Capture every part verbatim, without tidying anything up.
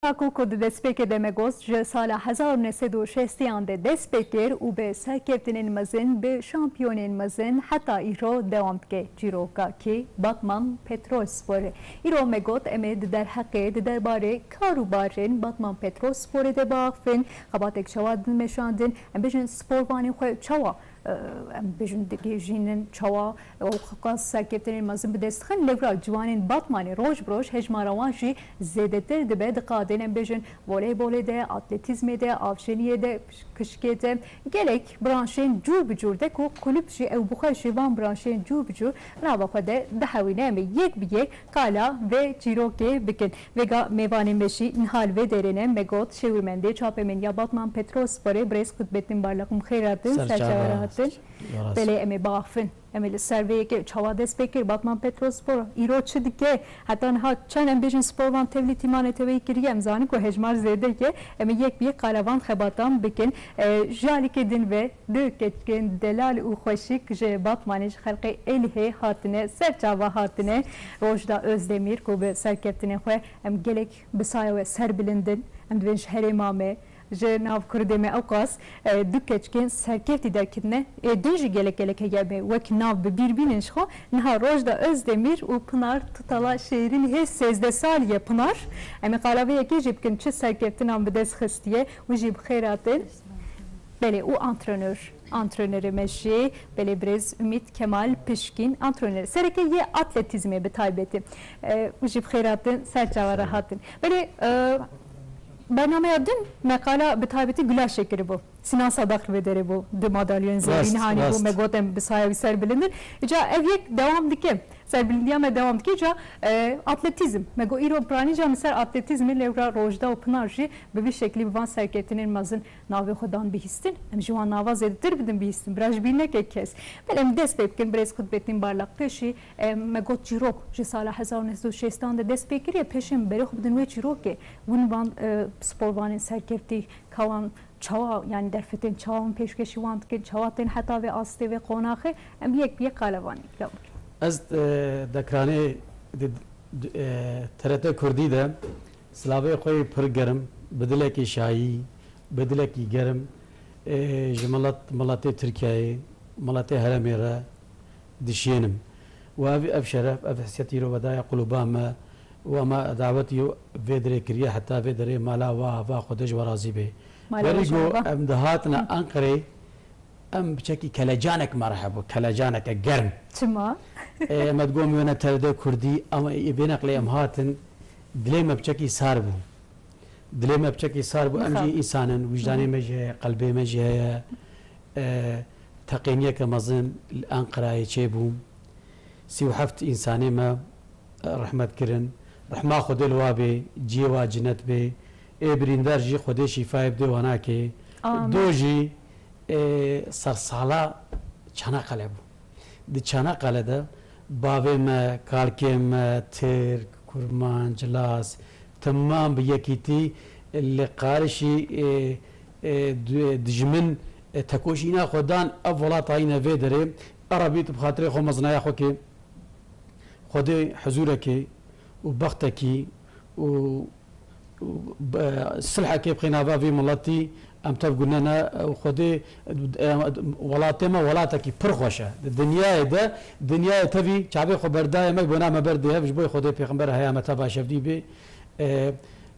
Ku ku di destpêkê de me got, ji sala hezar û neh sed û şêstiyan de dest pê kir û bi serkeftinên mezin, bi şampiyonên mezin heta îro dewam dike. Çîroka kî? Batman Petrolspor e. Îro me got, em ê di derheqê, di derbarê karûbarên Batman Petrolsporê de biaxivin, xebatek çawa din meşandin, em bêjin sporvanên xwe çawa, e, em bêjin digihîjînin, çawa ew qas serkeftinên mezin bi dest dixin, lewra ciwanên Batmanê roj bi roj hejmara wan jî zêdetir dibe, diqadin em bêjin voleybolê de, atletîzmê de, avjeniyê de, kişkê de, gelek branşên cûr bi cûr de ku kulüp jî ew bi xwe jî van branşên cûr bi cûr nava xwe de dihewîne. Em ê yek bi yek qala vê çîrokê bikin. Vêga mêvanê me jî niha li vê derê ne, me got şêwirmendê çapemeniya Batman Petrolsporê birêz Qutbettin Barlaq, em xêr hatin, ser çava hatin. Belê, em ê biaxivin. Em ê li ser vê yekê çawa dest pê kir, Batman Petrolspor îro çi dike? Heta niha çend, em bêjin, sporvan tevlî tîma neteweyî kiriye, em zanin ku hejmar zêde ye. Em ê yek bi yek qala van xebatan bikin. E, ji alîkê din ve du keçikên delal û xweşik ji Batmanê, ji xelqê Êlihê hatine, ser çava hatine. Rojda Özdemir ku bi serkeftinên xwe em gelek bi saya we serbilind in. Em dibên ji herêma me, ji nav Kurdê me ewqas, e, du keçikên serkeftî derketine. Ê din jî gelek gelek heye me wek nav bi bîr bînin ji xwe. Niha Rojda Özdemir û Pinar Tutala Şêrîn hê sêzdeh salî ye Pinar. Em ê qala vê yekê jî bikin, çi serkeftinan bi dest xistiye, wî jî bi xêr hatin. Belê, û antrenör, antrenorê me jî, belê, birêz Ümit Kemal Pişkîn, antrenor. Sereke yê atletîzmê bi taybetî. E, wî jî bi xêr hatin, ser çava re hatin. Belê, e, bernameya din me qala bi taybetî gulaşê kiribû. Sinan Sadak li vê derê bû, di madalyoyên zêrîn hanî bû, me got em bi saya wî serbilind in. Îca ev yek dewam dike. Serbilindiya me dewam dike. Îca, e, atletîzm. Me got îro piranî jî em li ser atletîzmê, lewra Rojda û Pinar jî bi vî şeklî bi van serkeftinên mezin navê xwe dan bihîstin. Em ji wan nava zêdetir bidin bihîstin. Bira ji bîr neke kes. Belê em dest pê bikin, birêz Qutbettin Barlaq. Pêşî, e, me got çîrok ji sala hezar û neh sed û şêstan de dest pê kiriye. Pêşê em berê xwe bidin wê çîrokê. Win van, e, sporvanên serkeftî, ka wan çawa, yanî derfetên çawa hûn pêşkêşî wan dikin, çawa tên heta vê astê, vê qonaxê, em yek bi yek qala wan îkram bikin. Ez, e, dekranê di, di, e, T R T Kurdî de silavê xwe yê pir germ, bi dilekî şayî, bi dilekî germ, e, ji milet, miletê Tirkiyeyê, miletê herêmê re, dişiyênim. Û ev, ev şeref, ev hesiyet îro vedaye quluba me û ema dawetî vê derê kiriye, heta vê derê mala we ava Xwedê ji we razî bê. Mala we ji we ava. Berî ku em dihatine Enqerê, em biçekî kelecanek me re hebû, kelecaneke germ. Çima? Ê, me digot em wêne T R T Kurdî, ama ê vê neqlê em hatin, dilê me biçekî sar bû. Dilê me piçekî sar bû. Em jî însan in, wijdanê me jî heye, qelbê me jî heye. E, teqîniyeke mezin li Enqerayê çêbû. Sî û heft însanê me, e, rehmet kirin. Rehma Xwedê li wa bê, cihê wa cinet bê. Ê birîndar jî Xwedê şîfayê bidê wanakê. Amin. Do jî, e, sersala Çanakkale bû. Di Çanakkale de bavê me, kalkê me, Tirk, Kurmanc, Laz, temam bi yekîtî li qarişî, e, e, du-, dijmin, e, tekoşîna xwe dan, ev welat hayîne vê derê. Erebî tu bi xatirê xwe mezinaya xwe kê, Xwedê huzûrekê û bextekî û û, e, silhekê bixê nava vî miletî, em tev gune ne, û Xwedê, e, welatê me welatekî pir xweş e. Di dinyayê de, dinyayê tevî çavê xwe berdaye me, bona me berdê hev, ji bo Xwedê pêxember heya me teva şevdî bê. E,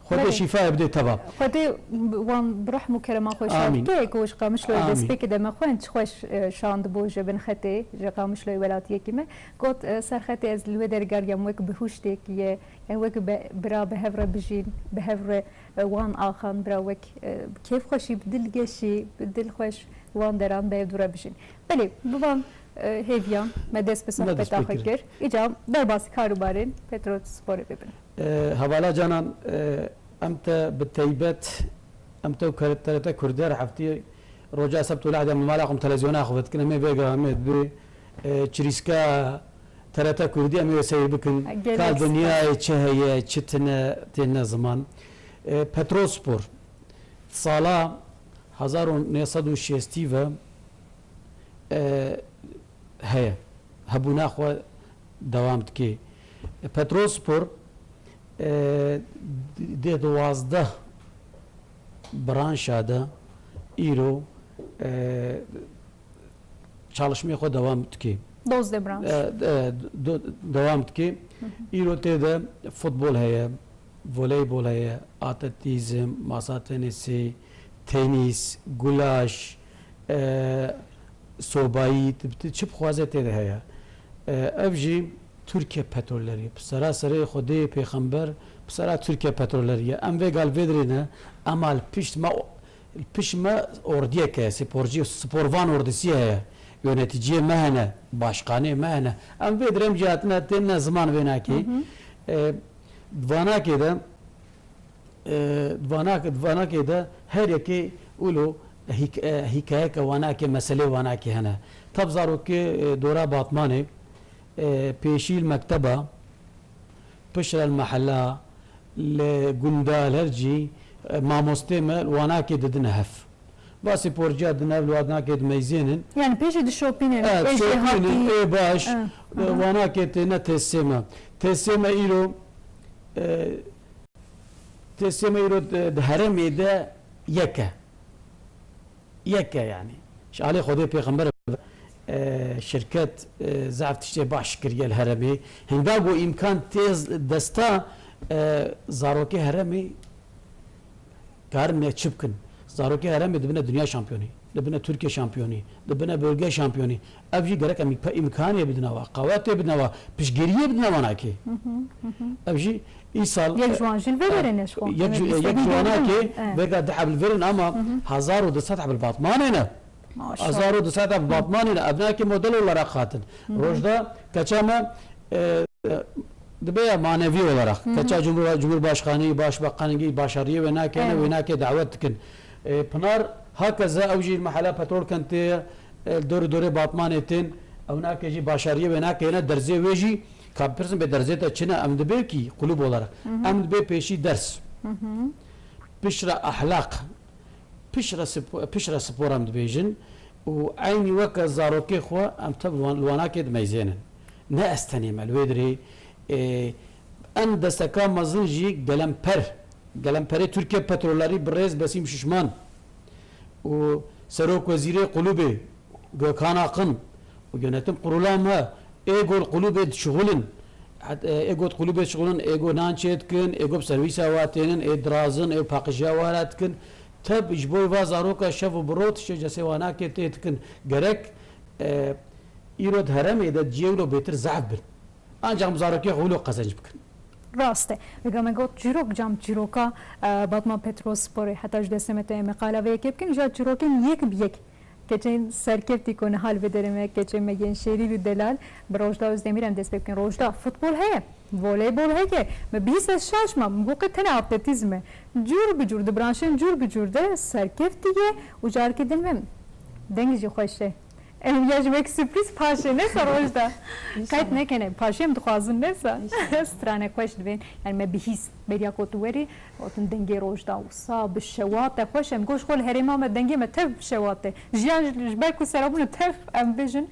Xwedê şîfayê bidê teva. Xwedê wan bi rehm û kerema xwe şad bike. Ku ji Qamişloyê destpêkê de me xwend, çi xweş, e, şandibû ji bin xetê, ji Qamişloyê welatiyekî me. Got, e, ser xetê ez li wê derê geriyam wek bihuştêk ye. Em wek be-, bira bi hev re bijîn, bi hev re, e, wan axan, bira wek, e, bi kêfxweşî, bi dilgeşî, bi dilxweş wan deran bi hev du re bijîn. Belê, bi van, e, hêviyan me dest bi sohbeta xwe kir. Îca derbasî karûbarên Petrolsporê bibin. E, hevala canan, e, em te bi teybet, em te û T R T Kurdî her heftî roja sebt û lehda em li mala xwe em televizyona xwe vedikin, em ê vêga em ê dibê, e, çirîska T R T Kurdî em ê seyr bikin. Gelek ka dinyayê çi heye, çi tine, têne ziman. E, Petrolspor, sala hezar û neh sed û şêstî ve, e, heye. Hebûna xwe dewam dike. E, Petrolspor, E, dê duwazdeh branşa de îro, e, çalışmê xwe dewam dike. Dozdeh branş. E, e, do-, dewam dike. Hı hı. Îro tê de futbol heye, voleybol heye, atletîzm, masa tenisê, tenîs, gulaş, e, sobayî, tu, tu çi bixwaze tê de heye. E, ev jî Türkiye Petrolleri, bi sera serê Xwedê pêxember, bi sera Türkiye Petrolleri ye. Em vê gal vê dirê ne, ema li pişt me, li pişt me ordiyek heye, sporcî, sporvan ordisi heye. Yöneticiyê me hene, başkanê me hene. Em vê dirê em jî hatine tên ne ziman vê nakê. Hı hı. E, vanakê de, e, vanak-, vanakê de her yekê wilo hîk-, e, hîkayeke wanakê, meselê wanakê hene. Tab zarokê, e, dora Batmanê, e, pêşî li mekteba, piştre li mehela, li gunda, li her cî, e, mamostê me li wanakê didine hev. Va sporciya dine hev li wanakê dimeyzênin. Yani pêşî dişopînin, Evet, ê jê şopînin, hatî. Ê baş, Evet. e, Aha. wanakê têne tesê me. Tesê me îro, e, tesê me îro di, di herêmê de yek e. Yek e yani. Ji alê Xwedê pêxember, e, şirket, e, zaf tiştê baş kiriye li herêmê. Hinda ku îmkan tê desta, e, zarokê herêmê karin ne çi bikin. Zarokê herêmê dibine dinya şampiyonî, dibine Türkiye şampiyonî, dibine bölge şampiyonî. Ev jî gerek em îmkaniyê bidine wa, qawetê bidine wa, piştgiriyê bidine wanakê. Hı hı, hı hı. Ev jî îsal, Yek ji wan jî li vê e, derê ne ji xwe. Yek ji, Evet, yek ji wanakê Evet. vêga dih eb li vir in ama Hı hı. hezar û du sed eb li Batmanê ne. Maşallah. Hezar û du sed eb li Batmanê ne. Ev nakê model olarak hatin. Hı hı. Rojda keça me, e, e, dibe ya manevi olarak. Hı hı. Keça Cumhur-, Cumhurbaşkanı, Başbakanı, başarıya wê nakene, Evet. wê nake davet dikin. E, Pınar, hakeza ew jî mehela petrol kentê, e, dorê dorê Batmanê tên, ew nake jî başarıya wê nakene, derzê wê jî, ka bipirsin bê derzê te çi ne, em dibê kî kulüp olarak. Hı hı. Em dibê pêşî ders. Hı hı. Piştre ahlak. Piştre spo-, piştre spor em dibêjin û eynî weke zarokê xwe em tev wan-, li wanakê dimeyzênin. Ne ez tenê me li wê dirê, e, em desteka mezin jî gelemper, gelemperê Türkiye Petrolleri birêz Besim Şişman û Serokwezîrê Kulübê Gökhan Akın û yönetim kurula me ê gor kulübê dişixulin. Het-, e, ê got kulübê dişixulin, ê got nan çê dikin, ê got servîsa wa tênin, ê dirazin, ê paqijiya wa re dikin. Teb ji bo va zaroka şev û bi rot şê cesê wa nakê tê dikin. Gerek, e, îro di heremê de ciyê wilo bêtir zehf bin. Ancak zarokê xwe wilo qezenc bikin. Rast e. Vêga me got çîrok cam çîroka, e, Batman Petrosporê. Heta ji destê me tê em ê qala vê yekê bikin. Ja çîrokên yek bi yek. Keçên serkeftî ku niha li vê derê me, keçên me yên şêrîn û delal, bi Rojda Özdemir em dest pê bikin. Rojda, futbol heye, voleybol heye. Me bihîst ez şaş mam. Min got qey tenê atletîzm e. Cûr bi cûr, di branşên cûr bi cûr de serkeftî ye û carkê din me dengê jî xweş e. Em ya ji wek sürpriz paşê nesa Rojda. İnşallah. Qet nekene, paşê em dixwazin nesa. İnşallah. Stranek xweş dibên. Yani me bihîst beriya ku tu werî, gotin dengê Rojda wisa bi şewat e xweş e. Em got ji xwe li herêma me dengê me tev bi şewat e. Jiyan ji, ji ber ku serabûne tev em bêjin,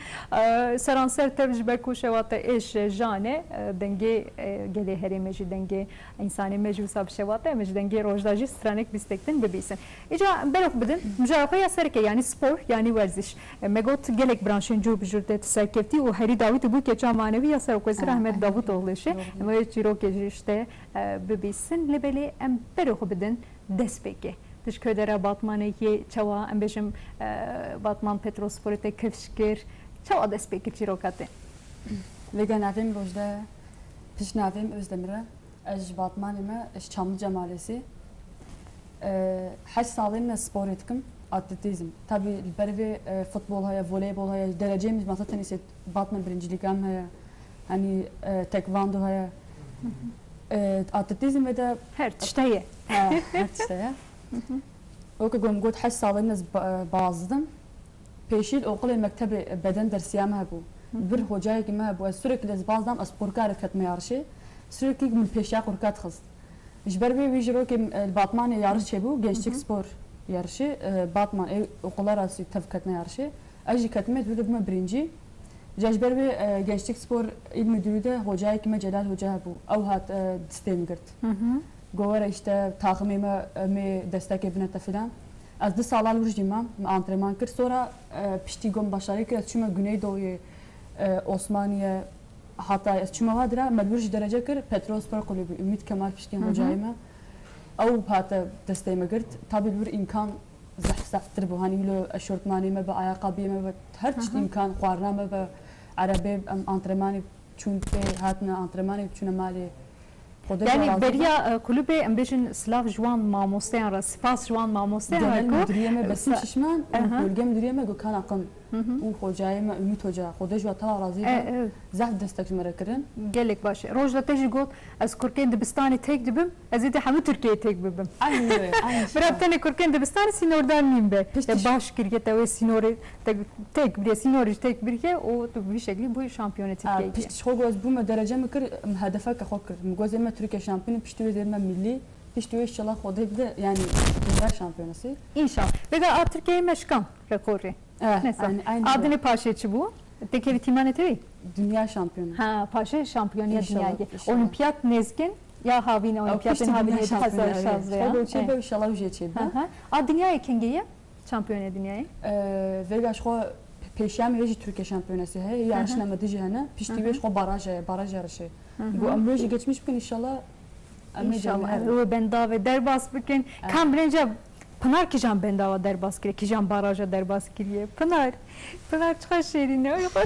e, seranser tev ji ber ku şewat e êş e, jan e, e, dengê, e, gelê herêmê jî dengê Însanê me jî wisa bi şewat e, em ji dengê Rojda jî stranek bîstek din bibîsin. Îca berê xwe bidin, mijara xwe ya sereke, yanî spor, yanî werziş. E, me got gelek branşên cûr bi cûr de tu serkevtî û herî dawî tu bû keça manevî ya Serokwezîr Ehmed Davutoğlu jî. Em ê çîrokê jî ji te, e, bibîsin. Lê belê em berê xwe bidin destpêkê. Tu ji ku dera Batmanê yê, çawa em bêjim, e, Batman Petrosporê te kifş kir, çawa dest pê kir çîroka te? Vêga navê min Rojda ye, pişt navê min Özdemir e. Ez ji Batmanê me, ji Çamlıca Mahallesi. E, heşt salên me sporê dikim, atletîzm. Tabî li ber vê, e, futbol heye, voleybol heye, dereceyê min ji masa tenîsê Batman birincîlîka min heye. Hani, e, tekvando heye. E, atletîzm ve de Her tişt heye. He, her tişt heye. Weke ku min got heşt salên ez ba-, baz didim. Pêşî li oqilê mektebê beden dersiya me hebû. Hı hı. Bir hocayekî me hebû. Ez sürekli ez baz dam, ez qurka re diketime yarişê. Sürekli min pêşiya qurka dixist. Ji ber vê wî ji rokê, e, li Batmanê yarış çêbû, Gençlik Hı hı. Spor yarışı, e, Batman, ê oqula re tev ketine yarişê. Ez jî ketime, dibime birincî. Ca ji ber wê, e, Gençlik Spor İl Müdürü de hocayekî me Celal Hoca hebû. Ew hat, e, destê min girt. Hı hı. Got, were işte taximê me, em ê destekê bine te filan. Ez du sala li wir jî mam, me antrenman kir. Sonra, e, piştî got min başarî kir, ez çûme Güneydoğu'yê, e, Osmaniye, Hatay, ez çûme wa dira, me li wir jî derece kir, Petrolspor Kulübü, Ümit Kemal Pişkin Hı hı. hocayê me. Ew hate destê me girt. Tabî li wir îmkan zehf, zehftir bû. Hanî wilo eşortmanê me be, ayakkabiyê me be, her tişt Hı hı. îmkan, xwarina me be, erebê, em antrenmanê çûn tê, hatine antrenmanê, çûne malê. Xwedê ji we Yani razî be. beriya, e, kulübê, em bêjin silav ji wan mamosteyan re, spas ji wan mamosteyan re Genel ku, müdüriyê me e, Besim sa- Şişman û Aha. bölge müdüriyê me Gökhan Akın Hı hı. û hocayê me Ümit Hoca. Xwedê ji we tela razî E, be. e. Zehf destek ji me re kirin. Gelek baş e. Roj de te jî got, ez kurkên dibistanê têk dibim, ez ê dê hemû Tirkiyeyê têk bibim. Aynı öyle, aynı şey. Bira tenê kurkên dibistanê sînordar nîn be. Piştî Te ş- baş kiriye, te wê sînorê, te têk biriye, sînorê jî têk biriye û tu bi vî şeklî bûyî şampiyonê Aa, Tirkiyeyê. Piştî ji xwe got, bû me derece min kir, em hedefeke xwe kir. Min got, zê me Tirkiye şampiyonê, piştî wê zê me millî, piştî wê inşallah Xwedê bide, yani dünya şampiyonası. İnşallah. Vêga a Tirkiyeyê me şikan rekorê. Eh, Neyse. Aynı, aynı. Adını paşê çi bû? Tekevî tîmanê tevî? Dünya şampiyonu. Ha, paşê şampiyoniya İnşallah, dünyayê. inşallah. Olimpiyat nêzkin ya havîn, Ew olimpiyatên piştî havînê dünya di hezar şampiyonu, evet. şazdeh ya. Şev çêbe, Evet. inşallah jê çêbe. Hı hı. A dünyayê kengê ye? Şampiyonê dünyayê? Ee, vêga ji xwe pêşiya me hê jî Türkiye şampiyonası heye. Hı hı. Yarışına me dijî hene. Piştî Hı hı. wê ji xwe baraja ye, baraj yarışı. Hı hı. Got em wê jî geçmiş bikin inşallah. Em ê İnşallah. camiye Em ê derbas bikin. Evet. Kam birinca Pinar kîjan bendava derbas kiriye, kîjan baraja derbas kiriye? Pinar, Pinar çiqa şêrîn e, oy xwe.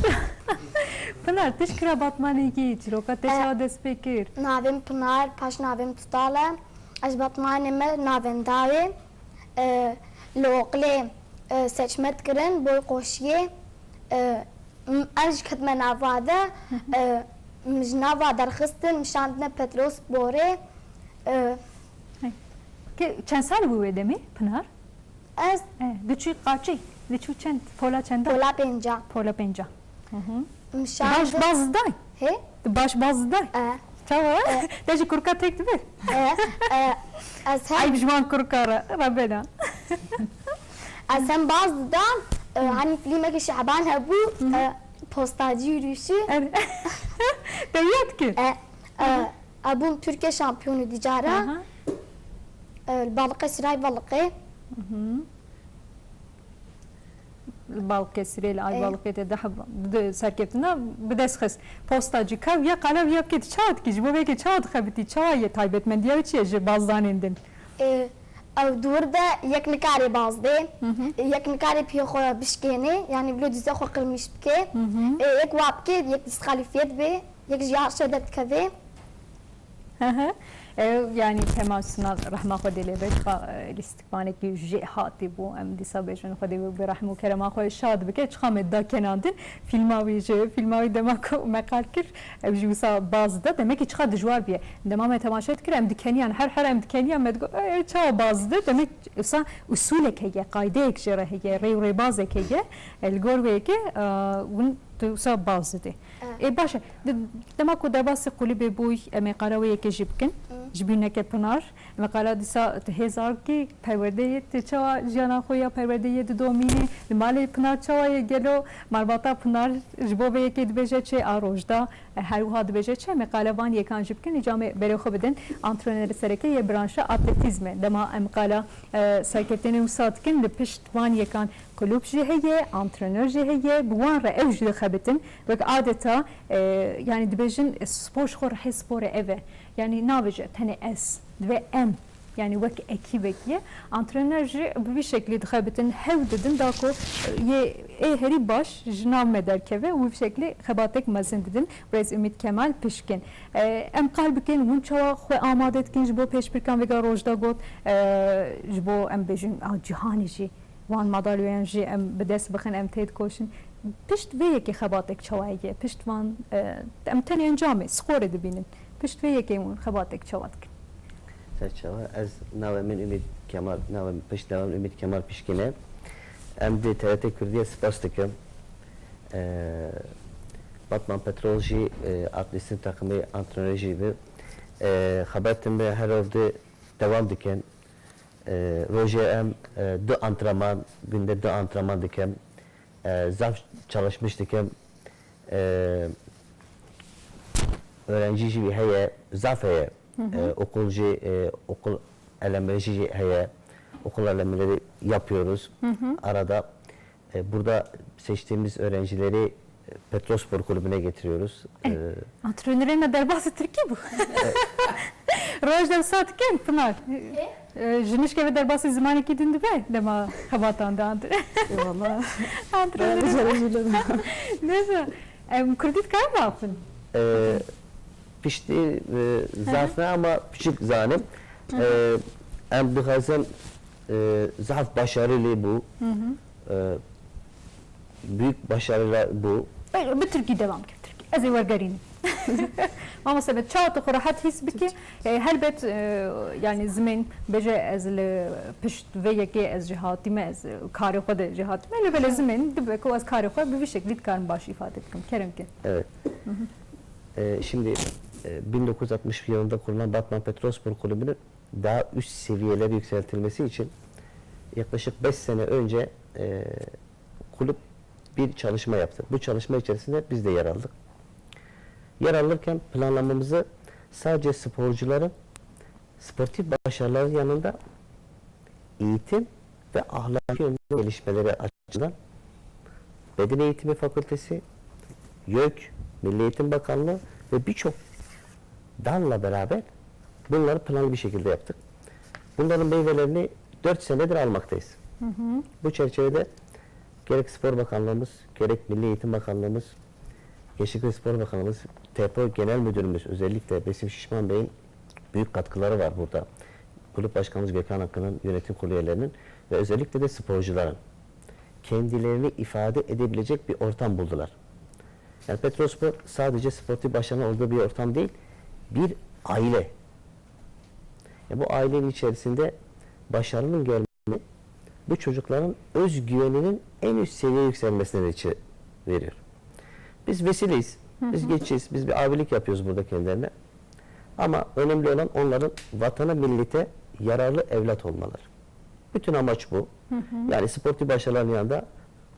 Pinar, tu ji kira Batmanê yî, çîroka te E, çawa dest pê kir? Navê min Pinar, paş navê min Tutal e. Ez ji Batmanê me navendawê. E, li oqilê, e, seçme dikirin, boy qoşiyê. E, M-, ev jî ketime nava de, e, min ji nava derxistin, min şandine Petrolsporê. E, Hey. Ke-, çend sal bû wê demê, Pinar? Ez E, diçû qaçî, diçû çend, pola çenda? Pola pênca. Pola pênca. Hı hı. Min Baş şandin. baz day? Hê? Tu baş baz day? E. Çawa? E. Te ji kurka tek dibir? E, e, ez hem Ayb ji wan kurka re, Rebena. Ez hem baz didan, e, Hı. hani filmekî Şaban hebû, Hı hı. e, postacı yürüyüşü. Er-, Te yad kir? E, e, Hı hı. Ebûm Türkiye şampiyonu dicara. Aha. E, Balıkesir Ayvalık'ê. Hı hı. Li Balıkesirê, li Ayvalık'ê te deh, di serkeftina bi dest xist. Postacı kav ya qala ya bikê, tu çawa dikî? Ji bo vê yekê çawa dixebitî? Çawa ye taybetmendiya wê çi ye ji bazdanên din? E, ew dûr de yek nikarê baz dê. Hı hı. E, yek nikarê piyê xwe bişkênê, yani bilo dîsa xwe qirmîş bikê. Hı hı. E, yek wa bikê, yek diskalîfiye dibê, yek ji yarşê derdikevê. Hı hı. E, yani Kemal Sunal rehma Xwedê lê be, çiqa, e, lîstikvanekî jê hatî bû. Em dîsa bêjin Xwedê wê bi rehm û kerema xwe şad bike. Çiqa me da kenandin, filma wî ji, filma wî dema ku me qal kir, ew jî wisa baz da. Demekî çiqa dijwar bûye. Dema me temaşe dikir, em dikeniyan, her her em dikeniyan, me digot, "E, çawa baz de?" Demek wisa usûlek heye, qaydeyek jê re heye, rê û rêbazek heye. E, li gor wê yekê, e, hûn tu wisa baz didê. E. Ê, baş e. Di-, dema ku derbasî kulîbê bûy, em ê qala wê yekê jî bikin. Hı. Ji bîr neke Pinar. Em ê qala dîsa tu hêzar kî perwerdeyê, tu çawa jiyana xwe ya perwerdeyê didomînî? Li malê Pinar çawa ye gelo? Malbata Pinar ji bo vê yekê dibêje çi a rojda? E, her wiha dibêje çi? Em ê qala van yekan jî bikin, îca em ê berê xwe bidin antrenerê sereke yê branşa atletîzmê. Dema em qala, e, serkeftinên wisa dikin, li pişt van yekan kulûb jî heye, antrenör jî heye, bi wan re ew jî dixebitin. Wek adeta, e, yanî dibêjin, e, spor ji xwe rihê sporê ev e. Yanî nabêje tenê ez, divê em, yanî wek ekîbek ye. Antrenör jî bi vî şeklî dixebitin, hewl didin da ku, e, yê ê herî baş ji nav me derkeve û bi vî şeklî xebatek mezin didin. Birêz Umît Kemal Pişkin. E, em qal bikin, hûn çawa xwe amade dikin ji bo pêşbirkan vêga rojda got, e, ji bo em bêjin, a, cîhanê jî wan madalyoyan jî em bi dest bixin, em têdikoşin. Pişt vê yekê xebatek çawa ye? Pişt van, e, em tenê encamê, skorê dibînin. Pişt vê yekê hûn xebatek çawa dikin? Serçawa, ez navê min Umît Kemal, navê min, pişt navê min Umît Kemal Pişkin e. Em dê T R T Kurdiyê spas dikim. E, Batman Petrol jî, e, atletîzm takımê antrenörü jî bi. E, xebatên me her rojê devam dikin. E, rojê em, e, du antrenman, günde du antrenman dikim. E, zaf çalışmış dikim. E, öğrenci jî heye, zaf heye. Hı hı. E, okul jî, e, okul elemeleri jî heye. Okul elemeleri yapıyoruz. Hı hı. Arada, e, burada seçtiğimiz öğrencileri, e, Petrolspor Kulübü'ne getiriyoruz. E, E, antrenörê me derbasî tirkî bû. Roj de wisa dikin, Pinar. E? E, ji nişkê ve derbasî zimanekî din dibe, dema xebatan de ant-, Eyvallah. antrenörê. Bayağı bir dereceli. Neyse. Em kurdî dikarin biaxivin? E, piştî, e, zaf ne ama piçik zanim. Hı hı. E, em dixwazin, e, zaf başarılı bu. Hı hı. E, büyük başarılar bu. Bi, bi tirkî devam ke, tirkî. Ez ê wergerînim. Mamoste me, çawa tu xwe rehet hîs bikî? E, helbet, e, yani zimên bêje ez li pişt vê yekê ez jî hatîme, ez karê xwe de jî hatîme. Lê belê zimên dibe ku ez karê xwe bi vî şeklî dikarim baş îfade bikim. Kerem ke. Evet. Hı hı. E, şimdi, e, bin dokuz yüz altmış yılında kurulan Batman Petrolspor Kulübü'nün daha üst seviyelere yükseltilmesi için yaklaşık beş sene önce, e, kulüp bir çalışma yaptı. Bu çalışma içerisinde biz de yer aldık. Yer alırken planlamamızı sadece sporcuların sportif başarıların yanında eğitim ve ahlaki yönde gelişmeleri açısından Beden Eğitimi Fakültesi, YÖK, Milli Eğitim Bakanlığı ve birçok dalla beraber bunları planlı bir şekilde yaptık. Bunların meyvelerini dört senedir almaktayız. Hı hı. Bu çerçevede gerek Spor Bakanlığımız, gerek Milli Eğitim Bakanlığımız, Gençlik ve Spor Bakanımız, TEPO Genel Müdürümüz, özellikle Besim Şişman Bey'in, büyük katkıları var burada. Kulüp Başkanımız Gökhan Akın'ın, yönetim kurulu üyelerinin ve özellikle de sporcuların kendilerini ifade edebilecek bir ortam buldular. Yani Petrolspor sadece sportif başarının olduğu bir ortam değil, bir aile. Ya bu ailenin içerisinde başarının gelmesi bu çocukların özgüveninin en üst seviyeye yükselmesine netice veriyor. Biz vesileyiz, biz geçiz, biz bir abilik yapıyoruz burada kendilerine. Ama önemli olan onların vatana, millete yararlı evlat olmaları. Bütün amaç bu. Hı hı. Yani sportif başarıların yanında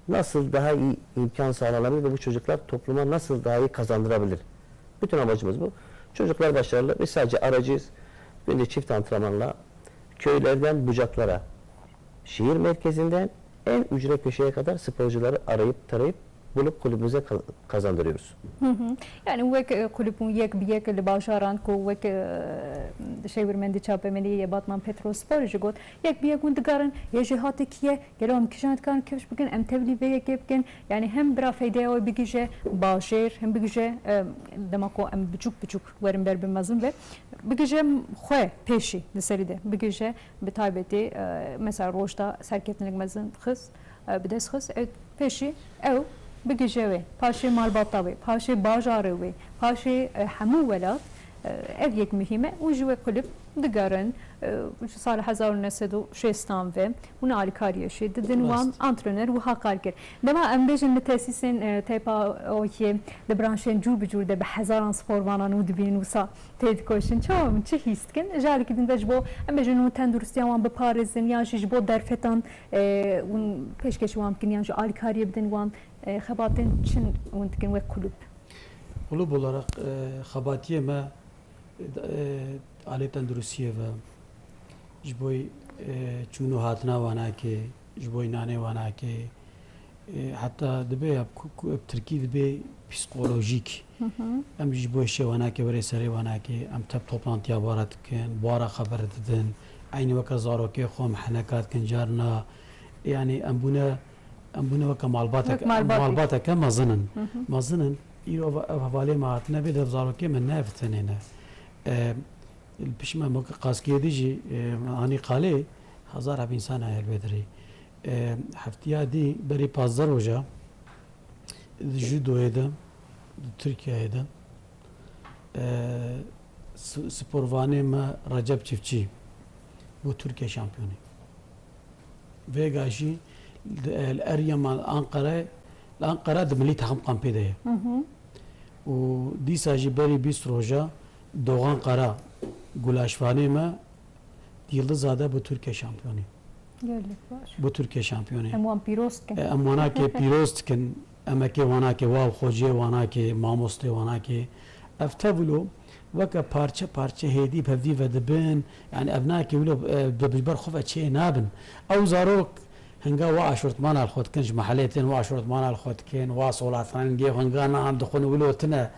nasıl daha iyi imkan sağlanabilir ve bu çocuklar topluma nasıl daha iyi kazandırabilir? Bütün amacımız bu. Çocuklar başarılı. Biz sadece aracıyız. Günde çift antrenmanla köylerden bucaklara, şehir merkezinden en ücra köşeye kadar sporcuları arayıp tarayıp bulup kulübümüze ka-, kazandırıyoruz. Hı hı. Yani wek, e, kulüp hûn yek bi yek li bajaran ku wek, e, şêwirmendî çapemeniyê yê Batman Petrolspor jî got, yek bi yek hûn digarin, yê jêhatê kî ye, gelo em kîjan dikarin kifş bikin, em tevlî vê yekê bikin. Yani hem bira feydeya wê bigihîje bajêr, hem bigihîje, e, dema ku em biçûk biçûk werin ber bi mezin ve bigihîje xwe pêşî li serî de, bigihîje bi taybetî, e, mesela roj da serkeftinek mezin xist, e, bi dest xist, ew pêşî ew bigihîje wê, paşê malbata wê, paşê bajarê wê, paşê, e, hemû welat, e, ev yek muhîm e û ji wê kulîb digerin, e, ji sala hezar û neh sed û şêstan ve hûn alîkariyê jî didin wan. Rast. Antrenör wiha qal kir. Dema em bêjin li tesîsên, e, TEPOyê, di branşên cûr bi cûr de bi hezaran sporvanan hûn dibînin wisa têdikoşin. Çawa hûn çi hîs dikin? Ji alîkî din de ji bo, em bêjin, hûn tenduristiya wan biparêzin yan jî ji bo derfetan, e, hûn pêşkêşî wan bikin yan jî alîkariyê bidin wan, e, xebatên çi hûn dikin wek kulûb? Kulûb olarak, e, xebatiyê me, e, alê tenduristiyê ve, ji bo, e, çûn û hatina wanakê, ji bo nanê wanakê, e, heta dibe ya ku, ku, bi tirkî dibe psîkolojîk. Hı hı. Em ji bo şê wanakê were serê wanakê, em tep toplantiya bara dikin, bara xeber didin, eynî weke zarokê xwe em heneka dikin, carna, yani em bûne, em bûne weke malbatek-, Wek malbatek. malbateke mezin in. Hı hı. Mezin in, îro ev, ev hevalê me hatine vê de zarokê me ne ev tenê ne. E, Li pişt me, me qazkê dî jî, e, anî qalê hezar heb însan heye li vê derê. E, heftiya dî berî pazdeh roja di judoyê de, di Tirkiyeyê de, e, s-, sporvanê me Recep Çiftçî bû Tirkiye şampiyonî. Vêga jî li, li Eryaman, Anqerayê, li Anqera di milî texim kampê de ye. Hı hı. Û dîsa jî berî bîst roja Doğan Kara, gulaşvanê me, di Yildiza de bû Tirkiye şampiyonî. Gelek baş. Bo Tirkiye şampiyonê. Em wan pîroz dikin. E, em wanakê pîroz dikin. Em eke wanakê wa xocê wanakê, mamostê wanakê. Ev tevilo weke parçe parçe hêdî bi hevdî ve dibin. Yani ev nakê wilo, e, bi, bi ber xwe ve çê nabin. Ew zarok hinga wa aşortmana li xwe dikin, ji mehelê tên wa aşortmana li xwe dikin, wa solatranên gê xwe hinga nan dixwin wilo tine.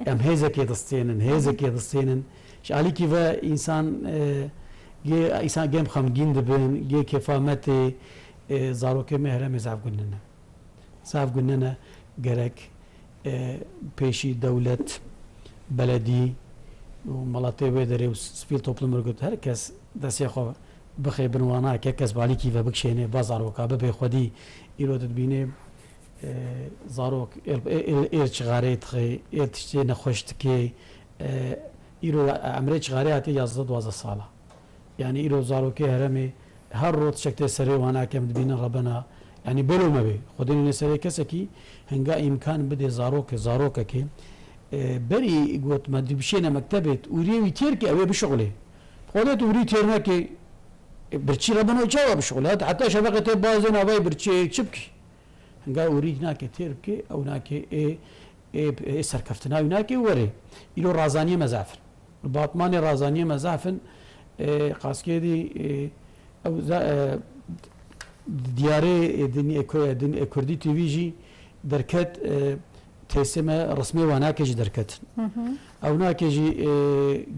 Em hêzekê distênin, hêzekê distênin. Ji alîkî ve însan, e, gê, însan gêm xemgîn dibin, gê kêfa me tê, e, zarokê me heremê zaf gund nine. Zaf gund nine, gerek, e, pêşî dewlet, beledî û miletê wê derê û sivîl toplum örgüt her kes destê xwe bixê bin wana, ke kes bi alîkî ve bikişênê, ba zaroka bibe xwedî. Îro tu dibînê, e, zarok êr, êr, êr, êr çixareyê dixê, êr tiştê nexweş dikê, E, îro emrê çixarê hatiye yazdeh duwazdeh sala. Yani îro zarokê heremê her roj tiştek tê serê wana ke em dibînin rebena. Yani belo me bê. Xwedê nîne serê kesekî hinga îmkan bidê zarokê, zarokekê. E, berî got me dibişêne mektebê, ûriyê wî têr ke ew ê bişuxulê. Xwedê tu ûrî têr nekê, e, birçî rebeno çawa bişuxulê? Heta, heta şeveqê tê bazê navayê birçî çi bikî? Hinga ûrî nake têr bikê, ew nake ê, ê, ê serkeftina wî nake û werê. Îro razaniyê me zaf in. Batmanê razaniyê me zaf in. Ê, qaskê dî, ê, ew za-, e, diyarê, e, din, e, ku-, e, din, e, Kurdî T V jî derket, e, têsê me resmê wa nake jî derketin. Hı hı. Ew nake jî, e,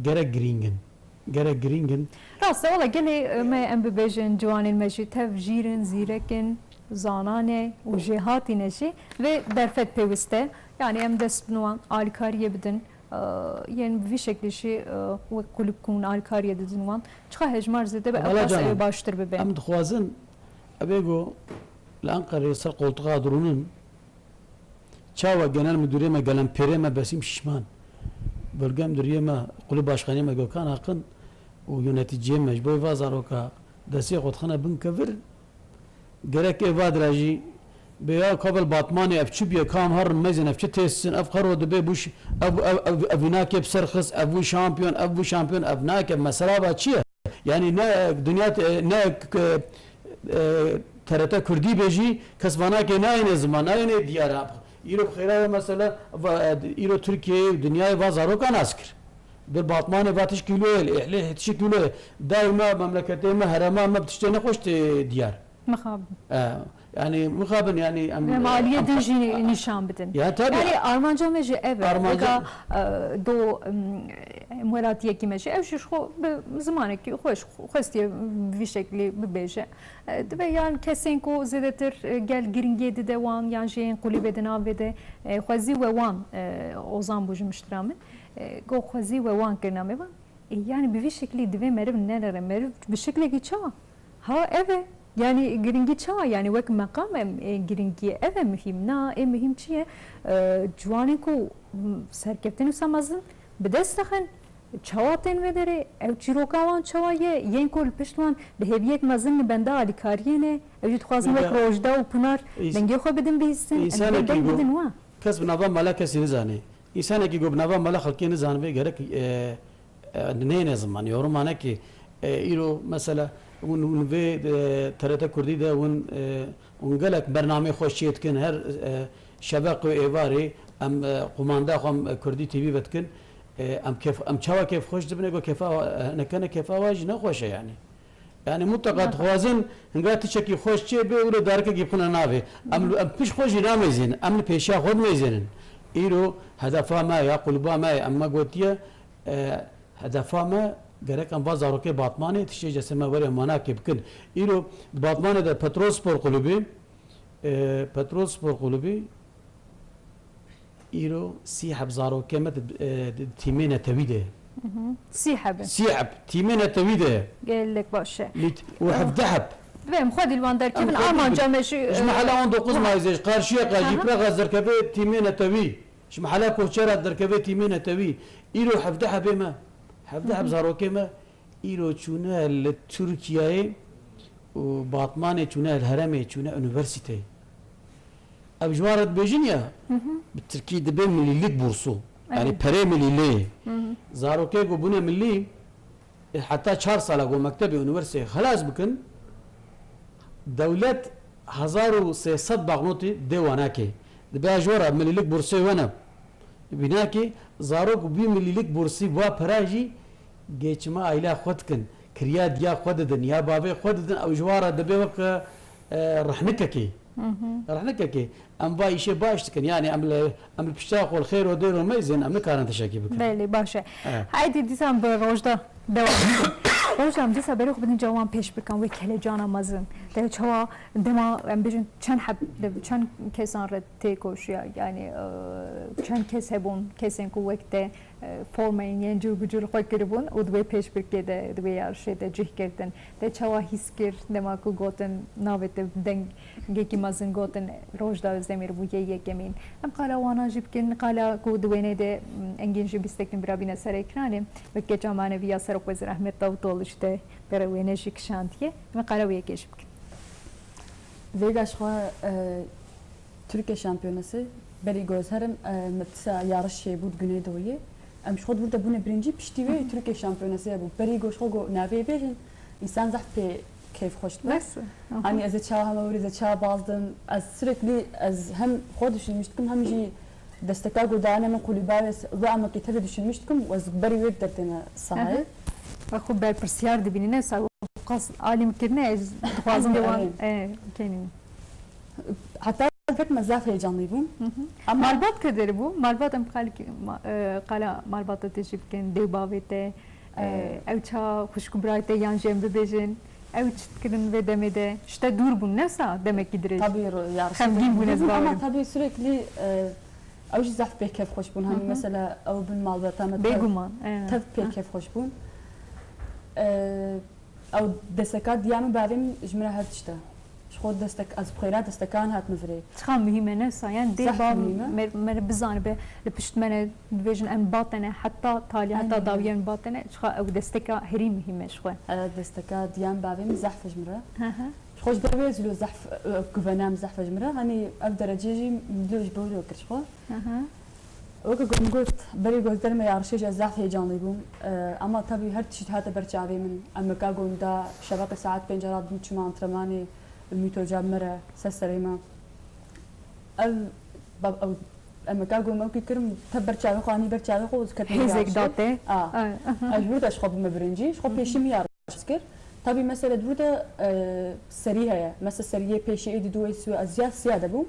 gerek girîng in. Gerek girîng in. Rast e, wela gelê, e, me em bibêjin, ciwanên me jî tev jîr in, zîrek in, zana ne û jêhatî ne jî vê derfet pêwist e. Yani em dest bi wan alîkariyê bidin, e, yên bi vî şeklî jî, e, wek kulîb ku hûn alîkariyê didin wan, çiqa hejmar zêde be, Wela ew qas canan, ew ê baştir bibe. Em dixwazin, ev ê ku li Enqereyê ser qoltuxa dirûnin, Çawa genel müdürê me, gelenpêrê me Besîm Şişman, bölge müdüriyê me, kulîb başkanê me Gökhan Akın û yöneticiyê me ji bo va zaroka destê xwe dixine bin kevir, gerek ê vadira jî bê ya kabel Batmanê ev çi bûye, kam herin meyzên ev çi tês in, ev qero dibe bû ş-, ev, ev, ev, ev wî nake bi ser xist, ev wî şampiyon, ev wî şampiyon, ev nake, mesela va çi ye? Yani ne dinya, ne, e, T R T Kurdî bê jî kes vanakê nayêne ziman, nayêne diyar. Îro bi xêra ve mesela, va, e, îro Tirkiyeyê û dinyayê va zaroka nas kir. Ber Batmanê va tişkî wilo ye, li Îhlê tişkî wilo ye. Dayê me, memleketê me, herêma me bi tiştê nexweş tê diyar. Mixabin. E, yani mixabin, yani em, Em aliyê em din jî nîşan bidin. Ya tabii. Yani armanca me jî ev e. Armanca Weka, e, do, em, em welatiyekî me jî ew jî ji xwe bi zimanekî xweş xwestiye vî şeklî bibêje. E, dibe yan kesên ku zêdetir, e, gel giringiyê dide wan yan jî yên kulîbê di navê de, e, xwezî we wan, e, Ozan bû ji miştira min. E, got xwezî we wan kirina me van. E, yani bi vî şeklî divê meriv nelere. Meriv bi şeklekî çawa? Ha, ev e. Yani giringî çawa? Yani wek meqam em, e, giringî ev e muhîm. Na, ê muhîm çi ye? E, ciwanên ku, m, serkeftin wisa mezin bi dest dixin, çawa tên vê derê? Ew çîroka wan çawa ye? Yên ku li pişt wan bi hêviyek mezin li benda alîkariyê ne? Ew jî dixwazin wek Rojda û Pinar dengê xwe bidin bihîstin. Em deng bidin wan. Kes bi nava mala kesî nizane. Însanekî ku bi nava mala xelkê nizanibe gerek, e, e, neyne ziman. Yoruma ne ki, e, îro mesela hûn, hûn vê, e, T R T Kurdî de hûn, e, hûn gelek bernameyê xweş çê dikin. Her, e, şeveq û êvarê em, e, qumanda xwe em, e, Kurdî T V vedikin. E, em kêf, em çawa kêfxweş dibine ku kêfa, e, nekene kêfa wa jî nexweş e yani. Yani mutlaka dixwazin hinga tiştekî xweş çê bê û li darekekî bixine navê. Em, em piş xwe jî nameyzênin, em li pêşiya xwe dimeyzênin. Îro hedefa me ya qulba me ye, em me gotiye, e, hedefa me gerek em va zarokê Batmanê tiştê cesê me were manakê bikin. Îro di Batmanê de Petrol Spor Kulübü, e, Petrol Spor Kulübü, Îro sî heb zarokê me di, e, di tîmê netewî de ye. Hı hı. Sî heb e. Sî heb tîmê netewî de ye. Gelek baş e. Lît-, û hevdeh heb. Divê em xwedî li wan derkevin. Em xwedî armanca me jî, ji e, mehela on dokuz Mayîsê, ji Karşiyaka, Aha. Ji Prexas derkeve tîmê netewî. Ji mehela Koçera derkeve tîmê netewî. Îro hevdeh hebê me. Hevdeh heb Hı hı. Zarokê me. Îro çûne li Tirkiyeyê û Batmanê çûne, li herêmê çûne unîversîteyê. Ev ji wan re dibêjin ya, Hı hı. Bi tirkî dibê milîlik bursu. Yani Evet. Perê milîlê. Hı hı. Zarokê ku bûne milî, e, heta çar sala ku mektebê unîversîteyê xelas bikin, Dewlet hezar û sê sed banknotî dê wana kê. Dibe ji we re milîlik bursê we ne. Bîna kê, zarok bî milîlik bursî wa pera jî gê çima aîla xwe dikin, kiriya diya xwe didin, ya bavê xwe didin, ew ji wa re dibe weke, e, rehnikekê. Rehnikekê. Em va îşê baş dikin, yani em li, em li pişta xwe li xêr û dêr û meyzên, em nikarin tiştekî bikin. Belê, baş e. Evet. Haydi dîsan bi Rojda devam bikin. Rojda, em dîsa berê xwe bidin cawan pêş bikin, wê kelecana mezin. Te çawa dema, em bêjin, çend heb, çend kesan re têkoşiya, yani, e, çend kes hebûn, kesên ku wek te, e, formeyên yên cil bi cil xwe kiribûn û di wê pêşbirkê de, di wê yarişê de cih girtin. Te çawa hîs kir, dema ku gotin navê te dengekî mezin gotin, Rojda Özdemir bû yê yekemîn. Em qala wana jî bikin, qala ku di wêneyê de, m, Engîn jî bîstektin birabîne ser ekranê, wek keça manevî ya Serokwezîr Ahmet Davutoğlu ji te pere wêne jî kişandiye. Em qala wê yekê jî bikin. Vêga ji xwe, e, Tirkiye şampiyonası, berî ku ez herim, e, me dîsa yarış çêbû di Güneydoğuyê. Em ji xwe di wir de bûne birincî, piştî wê Tirkiye şampiyonası hebû. Berî ku ji xwe ku navê bêjin, însan zehf pê keyfxweş dibe. Bes. Aha. Hani ez ê çawa heme wir ê, ez ê çawa baz dim. Ez sürekli, ez hem xwe düşünmüş dikim, hem jî desteka ku dayene min kulüba wê, wê amekî tevî düşünmüş dikim, ez berî wê dertêne sahayê. Aha. Ve xwe berpirsiyar dibînî, ne sa qas alîm kirine, ez dixwazim Aynen, wan, aynen. E, kenî. Heta ketime zaf heyecanlî bûm. Hı hı. Ama malbat kê derê bû? Malbat em qal-, ma-, e, qala malbata te jî bikin, dê bavê te, e, Evet. ew ça xwişk û birayê te yan jî em bibêjin, ew çi dikirin vê demê de? Ji te dûr bûn, ne sa demekî dirêj? Tabii, ro-, yarışa Xemgîn bûn, ez dûr bûm, ama bawerim. Tabii sürekli, e, ew jî zaf pê keyfxweş bûn. Hani Hı hı. mesela ew bin malbata me tev, Bêguman, evet. tev pê Hı. keyfxweş bûn. E, Ew desteka diya min bavê min ji min re her tişt e. Ji xwe destek, ez bi xêra destekan hatime virê. Çiqa muhîm e, ne sa, yani dê Zehf bav muhîm e. me, me re bizanibe, li pişt me ne, dibêjin em batene, heta talî, heta Aynen. dawiyê em batene, çiqa ew desteka herî muhîm e ji xwe. E, desteka diya min bavê min zehf e ji min re. Hı hı. Ji xwe ji ber wê zilo zehf, e, guvena min zehf e ji min re. Hani ev derece jî dilo ji bo kir ji xwe. Hı hı. Weke ku min got, berî ku ez derme yarişê jî ez zehf heyecanlî bûm. E, ama tabii her tişt hate ber çavê min. Em meka ku min da şeveqê saet pênc re dibûm çûma antrenmanê, Ümit Hoca bi me re ser serê me. Ev, ba-, ew, em meka ku min wekî kirim, te ber çavê xwe anî ber çavê xwe û ez ketim Hêzek yarişê. da te. A. Ay. Ez ji wir de ji xwe bûme birincî, ji xwe Hı hı. pêşî min yarişê kir. Tabii mesele di wir de, e, serî heye. Mesela seriyê pêşî êdî dû êdî sê ez ya siya de bûm.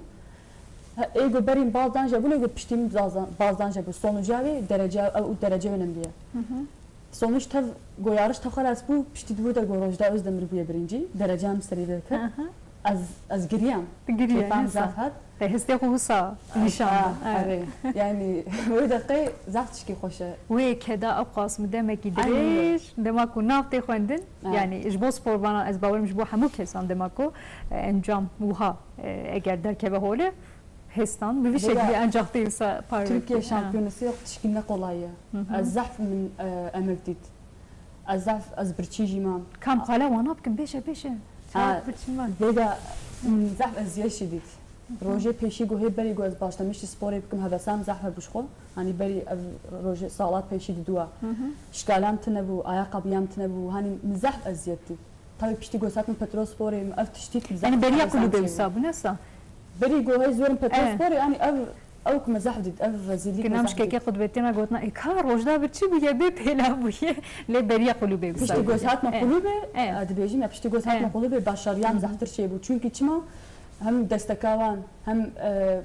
Ha, ê ku berî min bal dan jebûn, ê ku piştî min bal dan, bal dan jebûn. Sonuca wê derece, ew derece önemli ye. Hı hı. Sonuç tev, ku yarış tev xelas bû, piştî di wir de ku Rojda Özdemir bûye birincî. Derece min serî vê kir. Hı hı. Ez, ez giriyam. Giriyam, Kêfa min ne zaf sa. hat. Te hestê xwe wisa Ay, nîşan ha, da. Evet. erê. Yani, wê deqê zaf tişkî xweş e. Wê keda ew qas min demekî Aynen öyle. dirêj, dema ku nav tê xwendin, Evet. yani ji bo sporvanan ez bawerim ji bo hemû kesan dema ku, e, encam wiha, e, eger derkeve holê, hêstan bi vî Vêga şeklî encax tê wisa parve Türkiye kir. Ha. şampiyonası yok, tişkî ne kolay ye. Hı hı. Ez zehf min, e, emek dît. Ez zehf, ez birçî jî mam. Kam qala wana bikin, bêje, bêje. Ha, Çawa birçî mam? Vêga, m, zehf eziyet jî dît. Rojê pêşî ku hê berî ku ez başlamiştî sporê bikim, hevesa min zehf hebû ji xwe. Hani berî ev rojê salat pêşî didûa. Hı hı. Şikalam tune bû, ayakkabıyam tune bû. Hani min zehf eziyet dît. Tabii piştî ku ez hatim petrol sporê, min ev tiştî zehf Yani beriya hevesa min kulübê çêbû. wisa bû, ne sa? Berî ku hê zorim petrol Evet. sporê, hani ev, ew ku min zehf dît, ev rezîlîk Ki min nam zehf ji kekê dît. Qudbetîna gotina, ê ka Rojda birçî bûye, bê pêla bûye. Lê beriya kulübê wisa Piştî ku ez bûye. hatime Evet. kulübê, Evet. e, dibêjim ya, piştî ku ez hatime Evet. kulübê başariyam Hı hı. zehtir çêbû. Çünkü çima hem desteka wan, hem, e,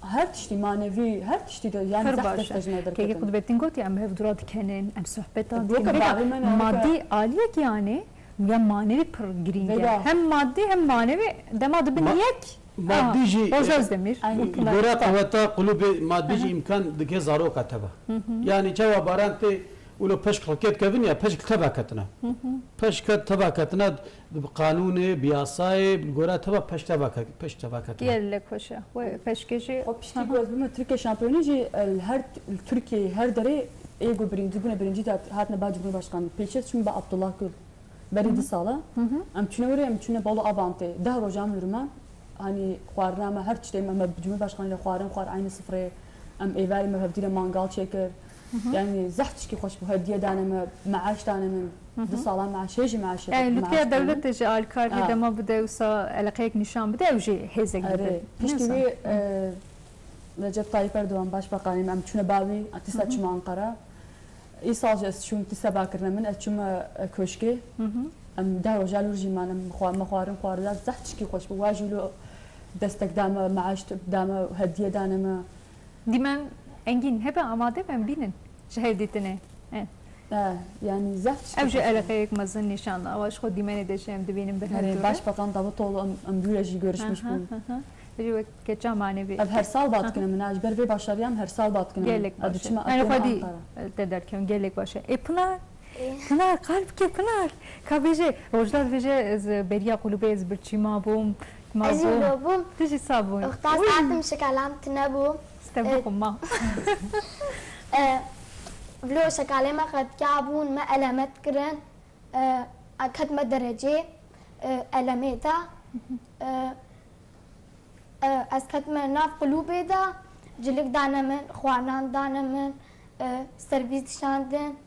her tiştî manevî, her tiştî de, yani Pir zehf baş e. destej me Kekê derketin. Qudbetîn gotiye, em hevdûra dikenin, em sohbeta E, dikin. boka Vêga bavê me ne, madî aliyek yani, ya manevî pir girîng e. Vêga. Hem madî hem manevî dema dibin Ma-, yek. madî Aha, jî, Hoca e, Özdemir. Aynen. Gora qeweta kulübê madî jî Aha. îmkan dike zaroka teva. Hı hı. Yani çawa baran tê, wilo peşk xelkê dikevin ya, peşk teva ketina. Hı hı. Peşk ket teva ketina, bi qanûnê, bi yasayê, bi gora teva peşk teva ke-, peşk teva ketina. Gelek xweş e. Wê peşkê jî Xwe piştî Aha. ku ez bûme Tirkiye şampiyonî jî, e, her t-, Tirkiye, her derê ê ku birincî bûne, birincî de hatine ba Cumhurbaşkanı. Pêşiz çûm ba Abdullah Gül. Berî Hı hı. du sala. Hı hı. Em çûne were, em çûne balo Abantê. Deh rojan li Rûman. Hani xwarina me her tiştê me, me bi Cumhurbaşkanî re xwarin xwar, aynı sifreyê. Em êvarê me hevdî re mangal çêkir. Hı hı. Yani zehf tişkî xweş bû. Hediye dane me, meaş dane min. Hı hı. Du sala meaş, hê jî meaş. Yani lutfiya dewletê jî alîkariyê dema bide, wisa eleqeyek nîşan bide, ew jî hêzek dide. Piştî wî, e, Recep Tayyip Erdogan başbakanê me, em çûne ba wî, dîsa çûme Ankara. Îsal jî ez çûm, dîsa ba kirine min, ez çûme, e, koşkê. Hı hı. Em deh roja lûr jî manim, xwa-, me xwarin xwarida, zehf tişkî xweş bû. Wa jî lo destek dame, meaş dame, hediye dane me. Dîmen Engîn hebe amade be em bînin ji hevdîtinê. E. E, yani zehf tişkî xweş bû. Ew jî eleqeyek mezin nîşan da. Awa ji xwe dîmenê de jî em dibînin bi hev dû re. Başbakan Davutoğlu em, em dû re jî görüşmüş bûn. Aha, aha. Jî wek keça manevî. Ev her sal bat kine min, ji ber vê başariya em her sal bat kine min. Gelek baş e. Yani xwedî te derkevin, gelek baş e. Ê Pinar, Pinar, qal bike Pinar. Ka bêje, Rojda dibêje, ez beriya qulûbê ez birçî mabûm, mabûm. Ez jî wilo bûm. Tu jî sa bûn. Uxta saetim şikalam tune bû. Ste bixwe ma. E, vilo şekalê me qetiya bûn, me elemet kirin. E, a ketme derecê, e, elemê de. E, E, ez ketime nav qulûbê de, cilik dane min, xwarinan dane min, e, servîs dişandin.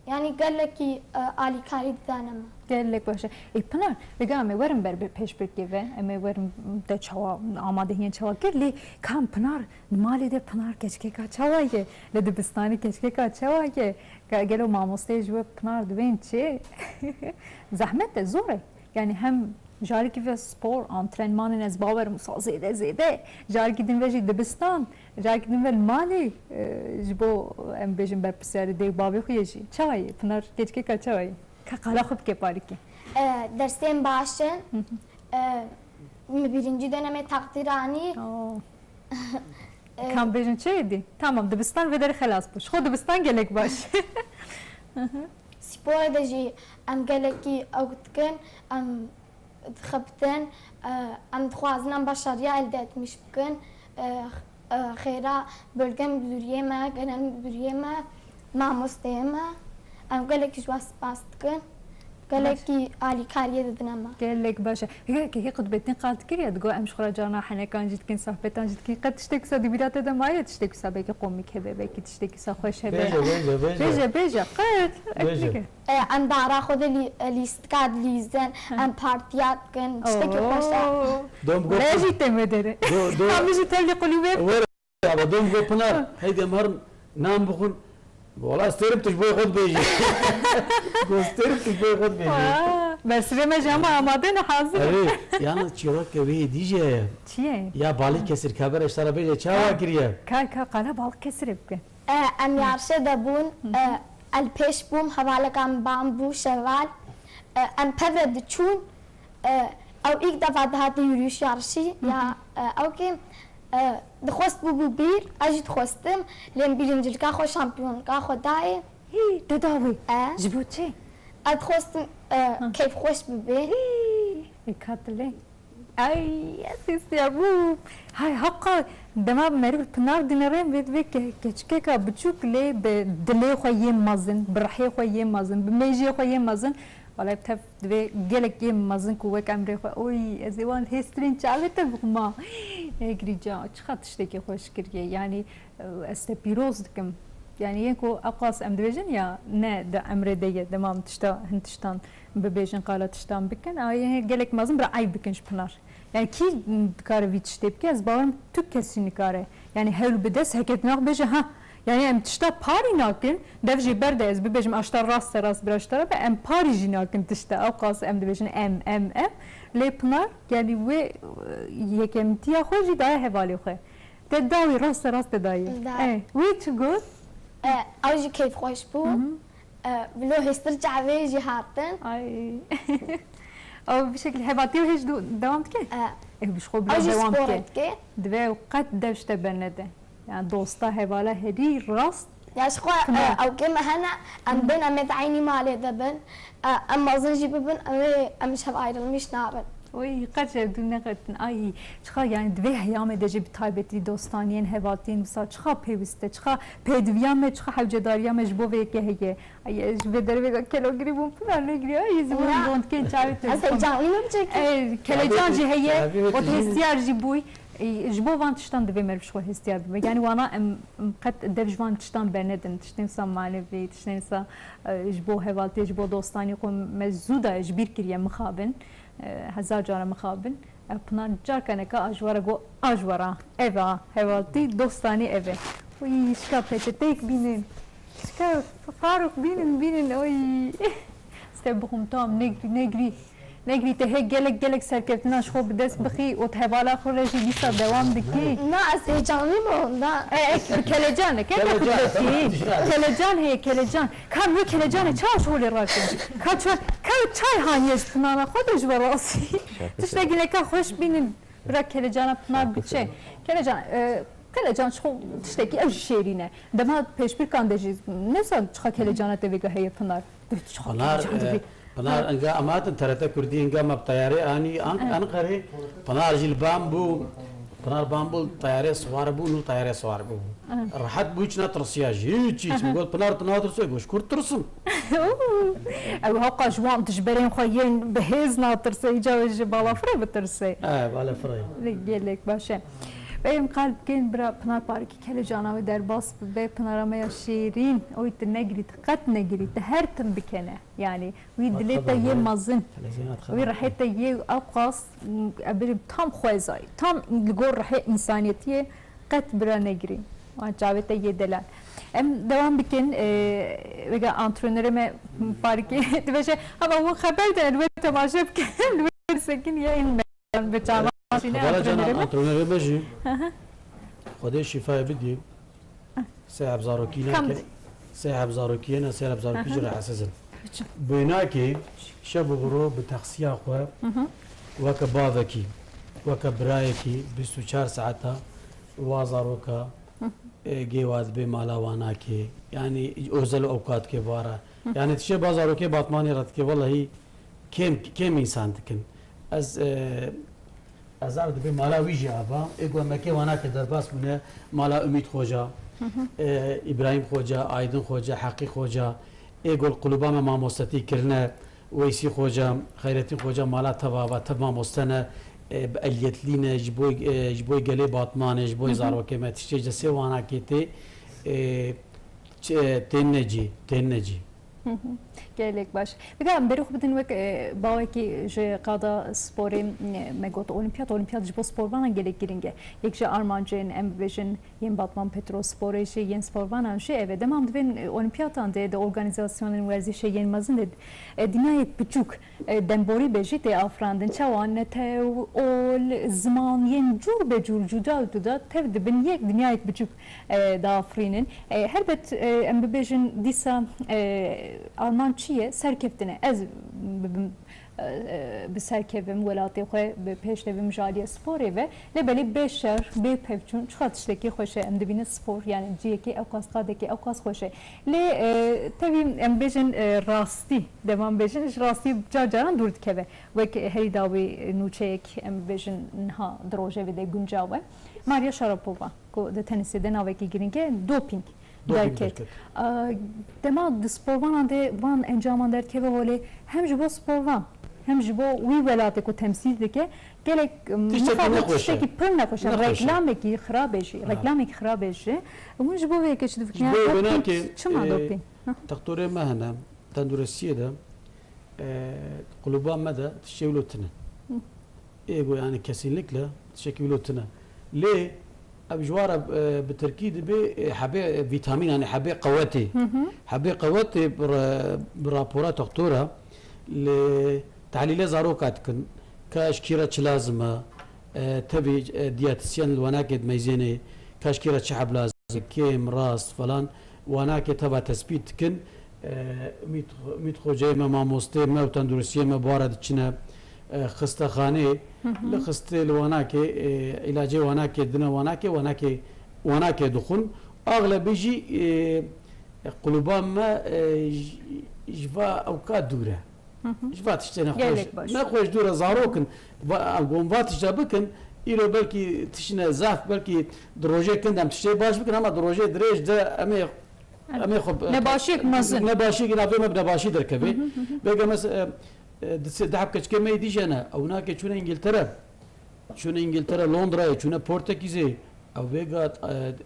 Yanî gelekî, e, alîkarî dane min. Gelek baş e. Ê Pinar, vêga em ê werin ber bi pêşbirkê ve, em ê werin te çawa amadehiyên çawa kir, lê kam Pinar, li malê de Pinar keçikeka çawa ye, li dibistanê keçikeka çawa ye, ge-, gelo mamosteyê ji we Pinar dibên çi? Zehmet e, zor e. Yani hem carekî ve spor, antrenmanên ez bawerim wisa zêde zêde, carekî din ve jî dibistan, carekî din ve li malê, e, ji bo em bêjin berpirsiyarê dê û bavê xwe yê jî. Çawa yê? Pinar keçikeka çawa yê? Ka qala xwe bike parîkê. E, dersên baş in. Hı hı. E, min birincî dönemê takdir anî. Oo. E, Kam bêjin çi êdî? Tamam, dibistan vê derê xelas bû. Ji xwe dibistan gelek baş. Hı hı. Sporê de jî em gelekî ew dikin, em dixebitin, e, em dixwazin em başariya elde etmiş bikin. E, e, xêra bölge müdüriyê me, genel müdüriyê me, mamosteyê me, em gelekî ji we spas dikin. Gelekî alîkariyê didine me. Gelek baş e. Hê, hê, hê Qutbettin qal dikir ya, digot em ji xwe re carna henekan jî dikin, sohbetan jî dikin. Qet tiştek wisa di bîra te de maye, tiştek wisa belkî komîk hebe, belkî tiştek wisa xweş hebe. Bêje, bêje, bêje. Bêje, bêje. Qet. Bêje. E, em dara xwe de lî-, e, lîstika dilîzin, em partiya dikin, tiştekî xweş e. Oo. Dom go Lê jî teme dere. Do, do. Em jî tevlî qulî wê. Were, ya, dom go Pinar. Heydi em herin nan bixwin. Wala stêrim tu ji bo xwe dibêjî. Go stêrim tu ji bo xwe dibêjî. Aa, bersivê me jî hema amade ne hazir. Erê, yalnız çîrokê wê dîje ye. Çi ye? Ya balî kesir kabere ji te re bêje çawa kiriye? Ka, ka, qala balî kesirê bike. E, em yarışê de bûn. Hı hı. E, el pêş bûm, hevaleka min bam bû, Şeval. E, em pevre diçûn. E, ew ilk defa dihate yürüyüş yarışı. Hı hı. Ya, e, ew kê, e, dixwest bûbû bîr, ez jî dixwestim. Lê min birincilika xwe, şampiyonlika xwe dayê. Hî, te da wî? E. Ji bo çi? Ez dixwestim, e, keyfxweş bibê. Hî, ê katilê. Ay, ez hêstiya bûm. Hay heqa, dema meriv Pinar dinere, vê divê ke-, keçikeka biçûk lê bi dilê xwe yê mezin, bi rihê xwe yê mezin, bi mêjiyê xwe yê mezin. Wala tev divê gelek yê mezin ku wek emrê xwe. Oy, ez ê wan hêstirên çavê te bixwima. Ê girîca, çiqa tiştekî xweş kiriye. Yanî, ez te pîroz dikim. Yanî yên ku ewqas em dibêjin ya, ne di emrê de ye, dema em tişta, hin tiştan bibêjin, qala tiştan bikin, a yê gelek mezin bira eyb bikin ji Pinar. Yani kî dikare vî tiştê bike? Ez bawerim tu kesî nikare. Yani hewl bide, serkeftina xwe bêje, ha. Yani em tişta parî nakin, dev jê berde ez bibêjim, a tişta raste rast bira ji te re be, em parî jî nakin tişta. Ewqas em dibêjin em, em, em. Lê Pinar, yani wê, e, yekemtiya xwe jî daye hevalê xwe. Te dawî, raste rast te dayî. Da. E, wê çi got? E, ew jî keyfxweş bû. Hı hı. E, vilo hêstir çavê jî hatin. Ay. Ew bi şekil hevatiya hêj du-, dewam dike? E. Ew bi xwe bila dewam dike. Ew jî spor dike. Divê ew qet dev ji te bernede. Yani dosta hevala herî rast. Ya ji xwe, e, ew kê me hene, em bin, em ê di eynî malê de bin. E, em mezin jî bibin, em ê, em ji hev ayrılmış nabin. Oy, qet ji hev dûr neqetin. Ay, çiqa yani divê heyamê de jî bi taybetî dostaniyên, hevatiyên wisa çiqa pêwist e, çiqa pêdiviya me, çiqa hewcedariya me ji bo vê yekê heye. Ay, ez ji vê derê vêga kelogirî bûm, Pinar negirî. Ay, ez ê werim donkên çavê te bixwim. Ez heyecanlıyım çünkü. Ey, kelecan jî heye, ot hestiyar jî bûy. Ê, ji bo van tiştan divê meriv ji xwe hestiyar bibe. Yanî wana em, em qet dev ji van tiştan bernedin. Tiştên wisa manevî, tiştên wisa, e, ji bo hevaltiyê, ji bo dostanî xwe me zû daye ji bîr kiriye mixabin. E, hezar cara mixabin. E, Pinar carkaneka a ji we re got, a ji we re. Ev a, hevaltî, dostanî ev e. Wî, şika peçeteyek bînin. Şika Faruk bînin, bînin, oy. Stef bixwim tam, negrî, negrî. Negrî te hê gelek, gelek serkeftina ji xwe bi dest bixî û di hevala xwe re jî dîsa dewam dikî. Na, ez heyecanlî me onda. E, e, bi kelecan e, ke Kelecan, xwe tamam, dikî. Kelecan heye, kelecan. Ka min wê kelecanê çawa ji holê rakin? Ka çawa, ka çay haniye ji Pinara xwe de ji we rastî. Şakir Tiştekî neka xweş bînin. Bira kelecana Pinar biçe. Kelecan, e, kelecan ji xwe tiştekî ew jî şêrîn e. Dema pêşbirkan de jî ne zan çiqa kelecana te vêga heye Pinar. Pinar, e, Pinar, enga em hatin T R T Kurdî, enga me bi teyarê anî An-, Anqerê. Pinar jî li ban bû. Pinar ban bû, teyarê siwar bû, nû teyarê siwar bû. Rehet bû, hiç netirsiya jî. Hiç, hiç. Min got, Pinar, tu natirse? Got, ji ku tirsim? Ew hewqa ji wan dijberên xwe yên bi hêz natirse, îca ji balafirê bitirse. E, balafirê. Gelek baş e. Em qal bikin bira Pinar Parikî kelecana wê derbas bibe, Pinara me ya şêrîn. Oy tu negirî, tu qet negirî, tu her tim bikene. Yanî wî dilê te yê mezin, wî rihê te yê ewqas, m, ez bêjim tam xwezayî, tam li gor rihê însaniyetiyê qet bira negirî. Wan çavê te yê delal. Em dewam bikin, e, weke antrenorê me Parikî dibêje, hema hûn xeber de li wê temaşe bikin, li wê sekin ye in me bi çavan şîne Xebera cana antrenorê me. Antrenorê me jî. Hı hı. Xwedê şîfayê bidî. Sê heb zarokî Kam nake. Sê heb zarokî ne, sê heb zarokî jî Aha. rahatsiz in. Biçim. Bênakê şev û ro bi texsiya xwe Hı hı. weke bavekî, weke birayekî bîst û çar saeta wa zaroka, Hı. e, gê wa dibê mala wanakê. Yanî özel ewqatkê vara. Hı. Yanî tişê ba zarokê Batmanê re dikê, wellahî kêm, kêm însan dikin. Ez, e, Ez ar dibê mala wî jî ava. Ê ku em mekê wanakê derbas bûne, mala Umît Xoca, Hı hı. e, Îbrahîm Xoca, Aydin Xoca, Heqî Xoca, ê ku li quluba me mamostetî kirine, Weysî Xoca, Xeyretîn Xoca, mala tev ava, tev mamoste ne, e, bi eliyetlî ne, ji bo, e, ji bo gelê Batmanê, ji bo Hı hı. zarokê me tiştê cesê wanakê tê, e, ç-, e, tên necî, tên necî. Hı hı. Gelek baş. Bika em berê xwe bidin wek, e, bawekî ji qada sporê, e, me got olimpiyat. Olimpiyat ji bo sporvanan gelek giring e. Yek ji armancên, em bibêjin, yên Batman Petrosporê jî, yên sporvanan jî ev e. Dema em dibên, e, olimpiyatan de, di organizasyonên werzîşê yên mezin de, e, dinyayek biçûk, e, demborî be jî tê afirandin. Çawa netew, ol, ziman yên cûr be cûr, cuda û cuda tev dibin yek dinyayek biçûk, e, diafirînin. E, helbet, e, em bibêjin dîsa, e, armanc çi ye? Serkeftin e. Ez bibim, e, e, bi serkevim, welatê xwe bi pêş de bim ji aliyê sporê ve. Lê belê bê şer, bê pevçûn, çiqa tiştekî xweş e. Em dibînin spor, yani ciyekê ewqas, qadekê ewqas xweş e. Lê, e, tevî em bêjin, e, rastî, devam bêjin, ji rastî car caran dûr dikeve. Wek herî dawî nûçeyek, em bêjin, niha di rojevê de guncaw e. Maria Sharapova, ku di tenîsê de navekî girîng e, dopîng Dopîng derket. derket. A, dema di sporvanan de van encaman derkeve holê, hem ji bo sporvan, hem ji bo wî welatê ku temsîl dike, gelek, Tiştekî mixabin nexweş e. tiştekî pir nexweş e. Nexweş e. Reklamekî xirab e jî. Ha. Reklamekî xirab e jî. Hûn ji bo vê yekê çi difikirin? Ji bo Dopîng, wênakê, çima e, dopîng? Hı. Doktorê me hene, tenduristiyê de, e, quluba me de tiştê wilo tune. Hı. Ê go, yani kesinlikle tiştekî wilo tune. Lê ev ji wa re, e, bi tirkî dibê, e, hebê, e, vîtamîn, yani hebê qewetê. Hı hı. Hebê qewetê bi re-, bi rapora doktora li tehlîlê zaroka dikin. Ka ji kî re çi lazim e, e, tevî, e, diyetisyen li wenekê dimeyzênê, ka ji kî re çi heb lazim, kêm, rast, falan, wenekê teva tespît dikin. E, Umît, Umît Xoceyê me, mamosteyê me û tenduristiyê me bi wa re diçine, e, xistexanê. Hı hı. Li xistê li wanakê, e, îlacê wanakê dine wanakê, wanakê, wanakê dixwin. Axlebî jî, e, quluba me, e, ji, ji va ewka dûr e. Hı hı. Ji va tiştê nexweş, Gelek baş. nexweş dûr e, zarok in. Va, em gon va tişta bikin, îro belkî tiştine zaf, belkî di rojê kin de em tiştê baş bikin, ama di rojê dirêj de em ê, Evet. em ê xwe, Nebaşiyek mezin. nebaşiyek navê me bi nebaşî derkevê. Hı hı, hı hı. Belkî mes-, e, e, di se-, di heb keçikê me yê dî jene, ew nake çûne Îngiltere. Çûne Îngiltere, Londrayê, çûne Portekîzê. Ew vêga,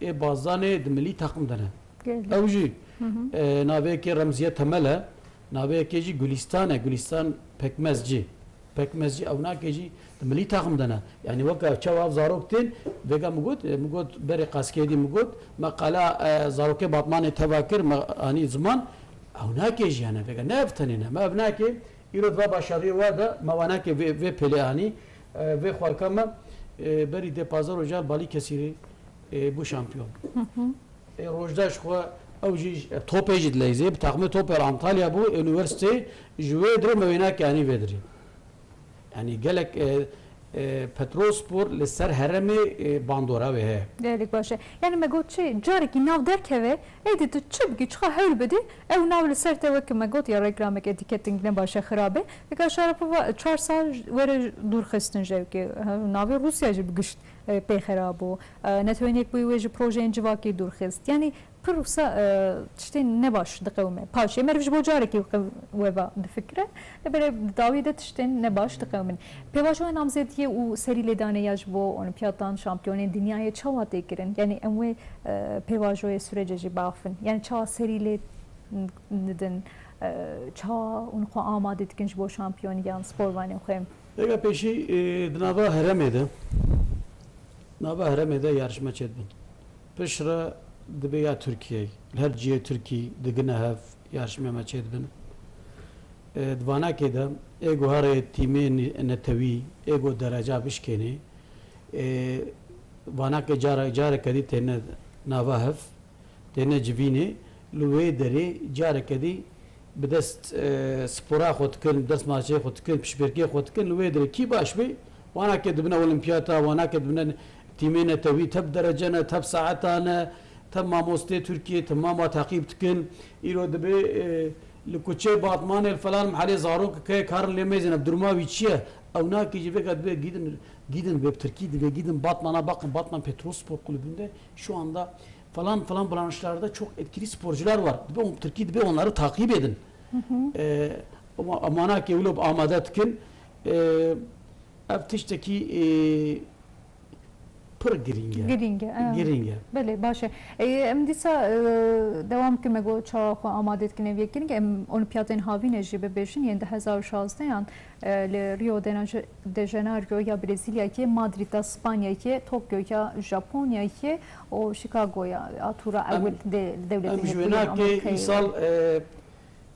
e, ê bazanê di milî takım de ne. Gelek. Ew jî, Hı hı. e, navê yekê Remziye Temel e, navê yekê jî Gulîstan e, Gulîstan Pekmezcî. Pekmezcî ew nake jî di milî takım de ne. Yanî weke çawa ev zarok tên, vêga min got, e, min got berê qaskedî min got, me qala, e, zarokê Batmanê teva kir, me anî ziman, ew nake jî hene vêga. Ne ev tenê ne, me ev nake, îro di va başariyê wa de, me wa nake vê, vê pêlê anî, e, vê xwarka me, e, berî dê pazdeh rojan Balîkesîrê, e, bû şampiyon. Hı hı. Ê, Rojda ji xwe ew jî, e, topê jî dileyzê, bi takmê topê re Antalya bû, unîversîteyê ji wê dirê me wênakê anî vê dirê. Yanî gelek, e, e, Petrolspor li ser herêmê, e, bandora wê heye. Gelek baş e. Yanî me got çi, carekî nav derkeve, êdî tu çi bikî, çiqa hewl bidî, ew nav li ser te weke me got ya reklamek, etîketing ne baş e, xirab e. Vêga Şarapova çar sal were dûr xistin ji ewkê. Ha, navê Rûsya jî bi gişt, e, pê xirab bû. E, Netewên Yekbûyî wê ji projeyên civakî dûr xist. Yanî pir wisa, e, tiştên nebaş diqewime. Paşê meriv ji bo carekî qew-, weva difikire. Lê belê di dawî de tiştên nebaş diqewimin. Pêvajoya namzediyê û serî lêdanê ya ji bo Olimpiyatan, şampiyonên dinyayê çawa tê kirin? Yanî em wê, e, pêvajoyê, sürecê jî biafin? Yanî çawa serî lê didin? E, çawa hûn xwe amade dikin ji bo şampiyoniyan sporvanên xwe? Vêga pêşî, e, di nava herêmê de, nava herêmê de yarışma çêdibin. Piştre dibe ya Tirkiyeyê. Li her cihê Tirkî digine hev, yarışmê me çêdibin. E, di vanakê de, ê guharê tîmê ni-, netewî, ê go dereca bişkênê, e, vanakê care-, careke dî têne nava hev, têne civînê, li wê derê careke dî bi dest, e, spora xwe dikin, bi dest maçeyê xwe dikin, piştpêrkê xwe dikin, li wê derê kî baş bê, wanakê dibine olimpiyata, wanakê dibine tîmê netewî, tep derece ne, tep saeta ne, tep mamostê Tirkiyê, temam wa teqîb dikin. Îro dibê, e, li kuçê Batmanê, li falan mehelê zarok ke karin lê mêzin, ev duruma wî çi ye? Ew nakê jî vêga dibê gidin, gidin, bi tirkî dibê gidin Batman'a bakın, Batman Petrolspor Kulübü'nde şu anda falan falan branşlarda çok etkili sporcular var. Dibê on-, tirkî dibê onları takip edin. Hı hı. E, ama, ama nakê wilo amade dikin. E, ev tiştekî, e, pir girîng e. Girîng e, e. Girîng e. Belê, baş e. E, em dîsa, e, dewam dikin, me got çawa xwe amade dikin ev yekî. Em Olimpiyatên havînê jî bibêjin, yên du hezar û şazdehan, e, li Rio de Naj-, de Janeiro ya Brezîlyayê, Madrîda Spanyayê, Tokyoya Japonyayê û Chicagoya a tûra Em, ewil de em Dewletên ji Yekbûyî wênakê Amerîkayê îsal, e,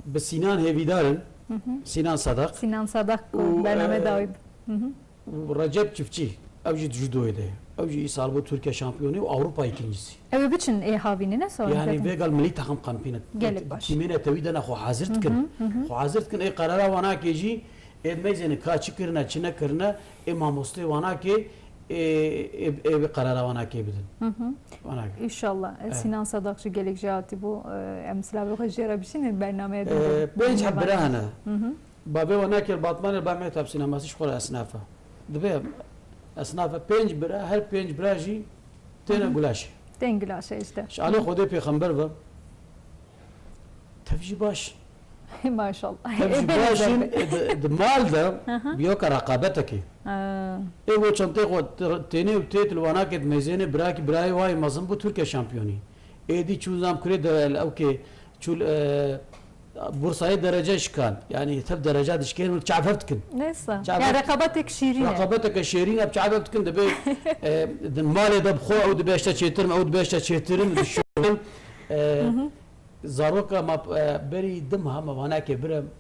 bi Sînan Hêvîdar in. Hı hı. Sînan Sadak. Sînan Sadak ku Û, bername e, dawî. Hı hı. û Recep Çiftçi, ew jî di judoyê de ye. Ew jî îsal bû Tirkiye şampiyonê û Ewropa ikincisi. Ew ê biçin ê havînê ne sor Yani vêgal milî takım kampîne. Gelek baş. Tîmê netewî de ne xwe hazir dikin. Hı hı, hı hı. Xwe hazir dikin, ê qerara wanakê jî, ê mêzêne ka çi kirine, çi nekirine, ê mamostê wanakê, ê, ê, ê bi qerara wanakê bidin. Hı hı. Wanakê. İnşallah. E, Evet. Sînan Sadak jî gelek jî hatî bû. E, em silavê xwe jê re bişînin bernameyê din E, de. Pênc heb bira hene. Hı hı. Bavê we nakir Batmanê, ba Mehtap Sînemasî ji xwe re esnaf e. Dibê esnaf e, pênc bira, her pênc bira jî têne Hı hı. gulaşê. Tên gulaşê işte. Ji alê Xwedê pêxember ve. Tev jî baş. Maşallah. Tev jî Ê, belê baş in, zor be. e, di, di mal de Hı hı. biyoka reqabetekê. Ha. Ê wo çentê xwe t-, têne û têt li wanakê dimeyzêne, birakî birayê wayê mezin bû Tirkiye şampiyonî. Êdî çû zam kurê de li ewkê çû, e, Bursayê derece şikan. Yani tev derece dişkên û çav hev dikin. Neyse. Çav Yani hev- rekabetek şîrîn e. Rekabetek şêrîn e, çav hev dikin, dibê, e, din malê de bi xwe ew dibe işte çêtir, ew dibe işte çêtirin, dişon. E, Hı hı. zaroka ma, e, berî dim ha me wanakê birim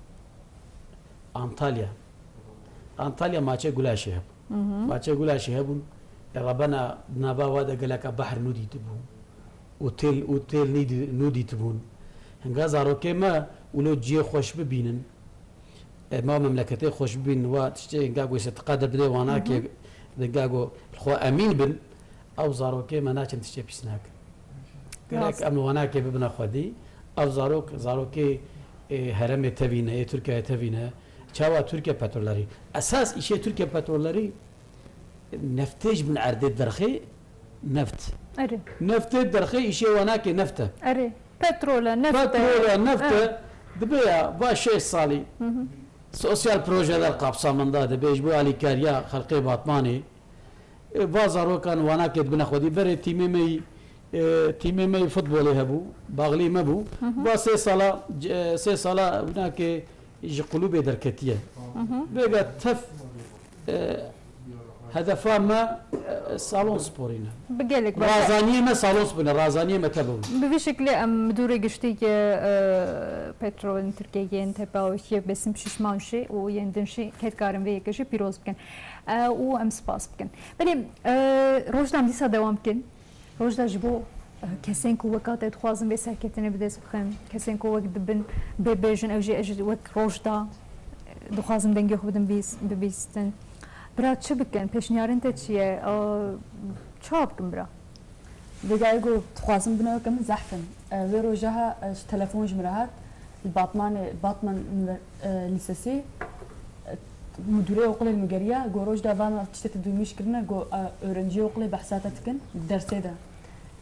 Antalya. Antalya maçê gulaşê hebû. Hı hı. Maçê gulaşê hebûn. E, rebena nava wa de geleka behr nû dîtibû. Û têl, û têl nî dî-, nû dîtibûn. Hinga zarokê me wilo ciyê xweş bibînin. E, ma memleketê xweş bibînin, wa tiştê hinga goyse tiqa de bidê wanakê, Hı hı. hinga go xwe emîn bin. Ew zarokê me naçin tiştê pîs nakin. Gerek Rast. em li wanakê bibine xwedî. Ev zarok, zarokê, e, heremê tevî ne, ê Tirkiyeyê tevî ne. Çawa Tirkiye Petrollerî? Esas îşê Tirkiye Petrollerî neftê ji bin erdê derxê neft. Erê. Neftê derxê îşê wanakê neft e. Erê. Petrol e, neft e. Petrol e, neft e. Evet. Dibe ya, va şeş salî. Hı hı. Sosyal projeler kapsamında dibe, ji bo alîkariya xelkê Batmanê. E, va zarokan wana kê dibine xwedî. Berê tîmê me yî, e, tîmê me yî futbolê hebû, baxlî me bû. Hı hı. Va sê sala, c-, e, sê sala winakê ji kulûbê derketiye. Hı hı. Vêga tev, e, hedefa me, e, salon sporî ne. Bi gelek be- Razaniyê me salon sporî ne, razaniyê me tev bû. Bi vî şeklê em midûrê giştî yê, e, petrolên Tirkiyê yên tepe awêtiye Besim Şişman jî û yên din jî kedkarên vê yekê jî pîroz bikin. E, û em spas bikin. Belê, e, Rojda, em dîsa dewam bikin. Rojda, ji bo, e, kesên ku weka te dixwazin vê serketinê bi dest bixin, kesên ku wek dibin bê bêjin, ew jî, ew jî wek Rojda, e, dixwazin dengê xwe bidin bîs-, bibîstin. Bira, çi bikin? Pêşniyarên te çi ye? E, çawa bikin, bira? Vêga ê ku dixwazin bine weke min zehf in. E, wê roja ha, e, ji telefon ji min re hat. Li Batmanê, Batman Univer-, e, Lisesi, e, mudûrê oqilê li min geriya, got, Rojda, va me tiştê te dûmîş kirine, got, e, öğrenciyê oqilê behsa te dikin, dersê de.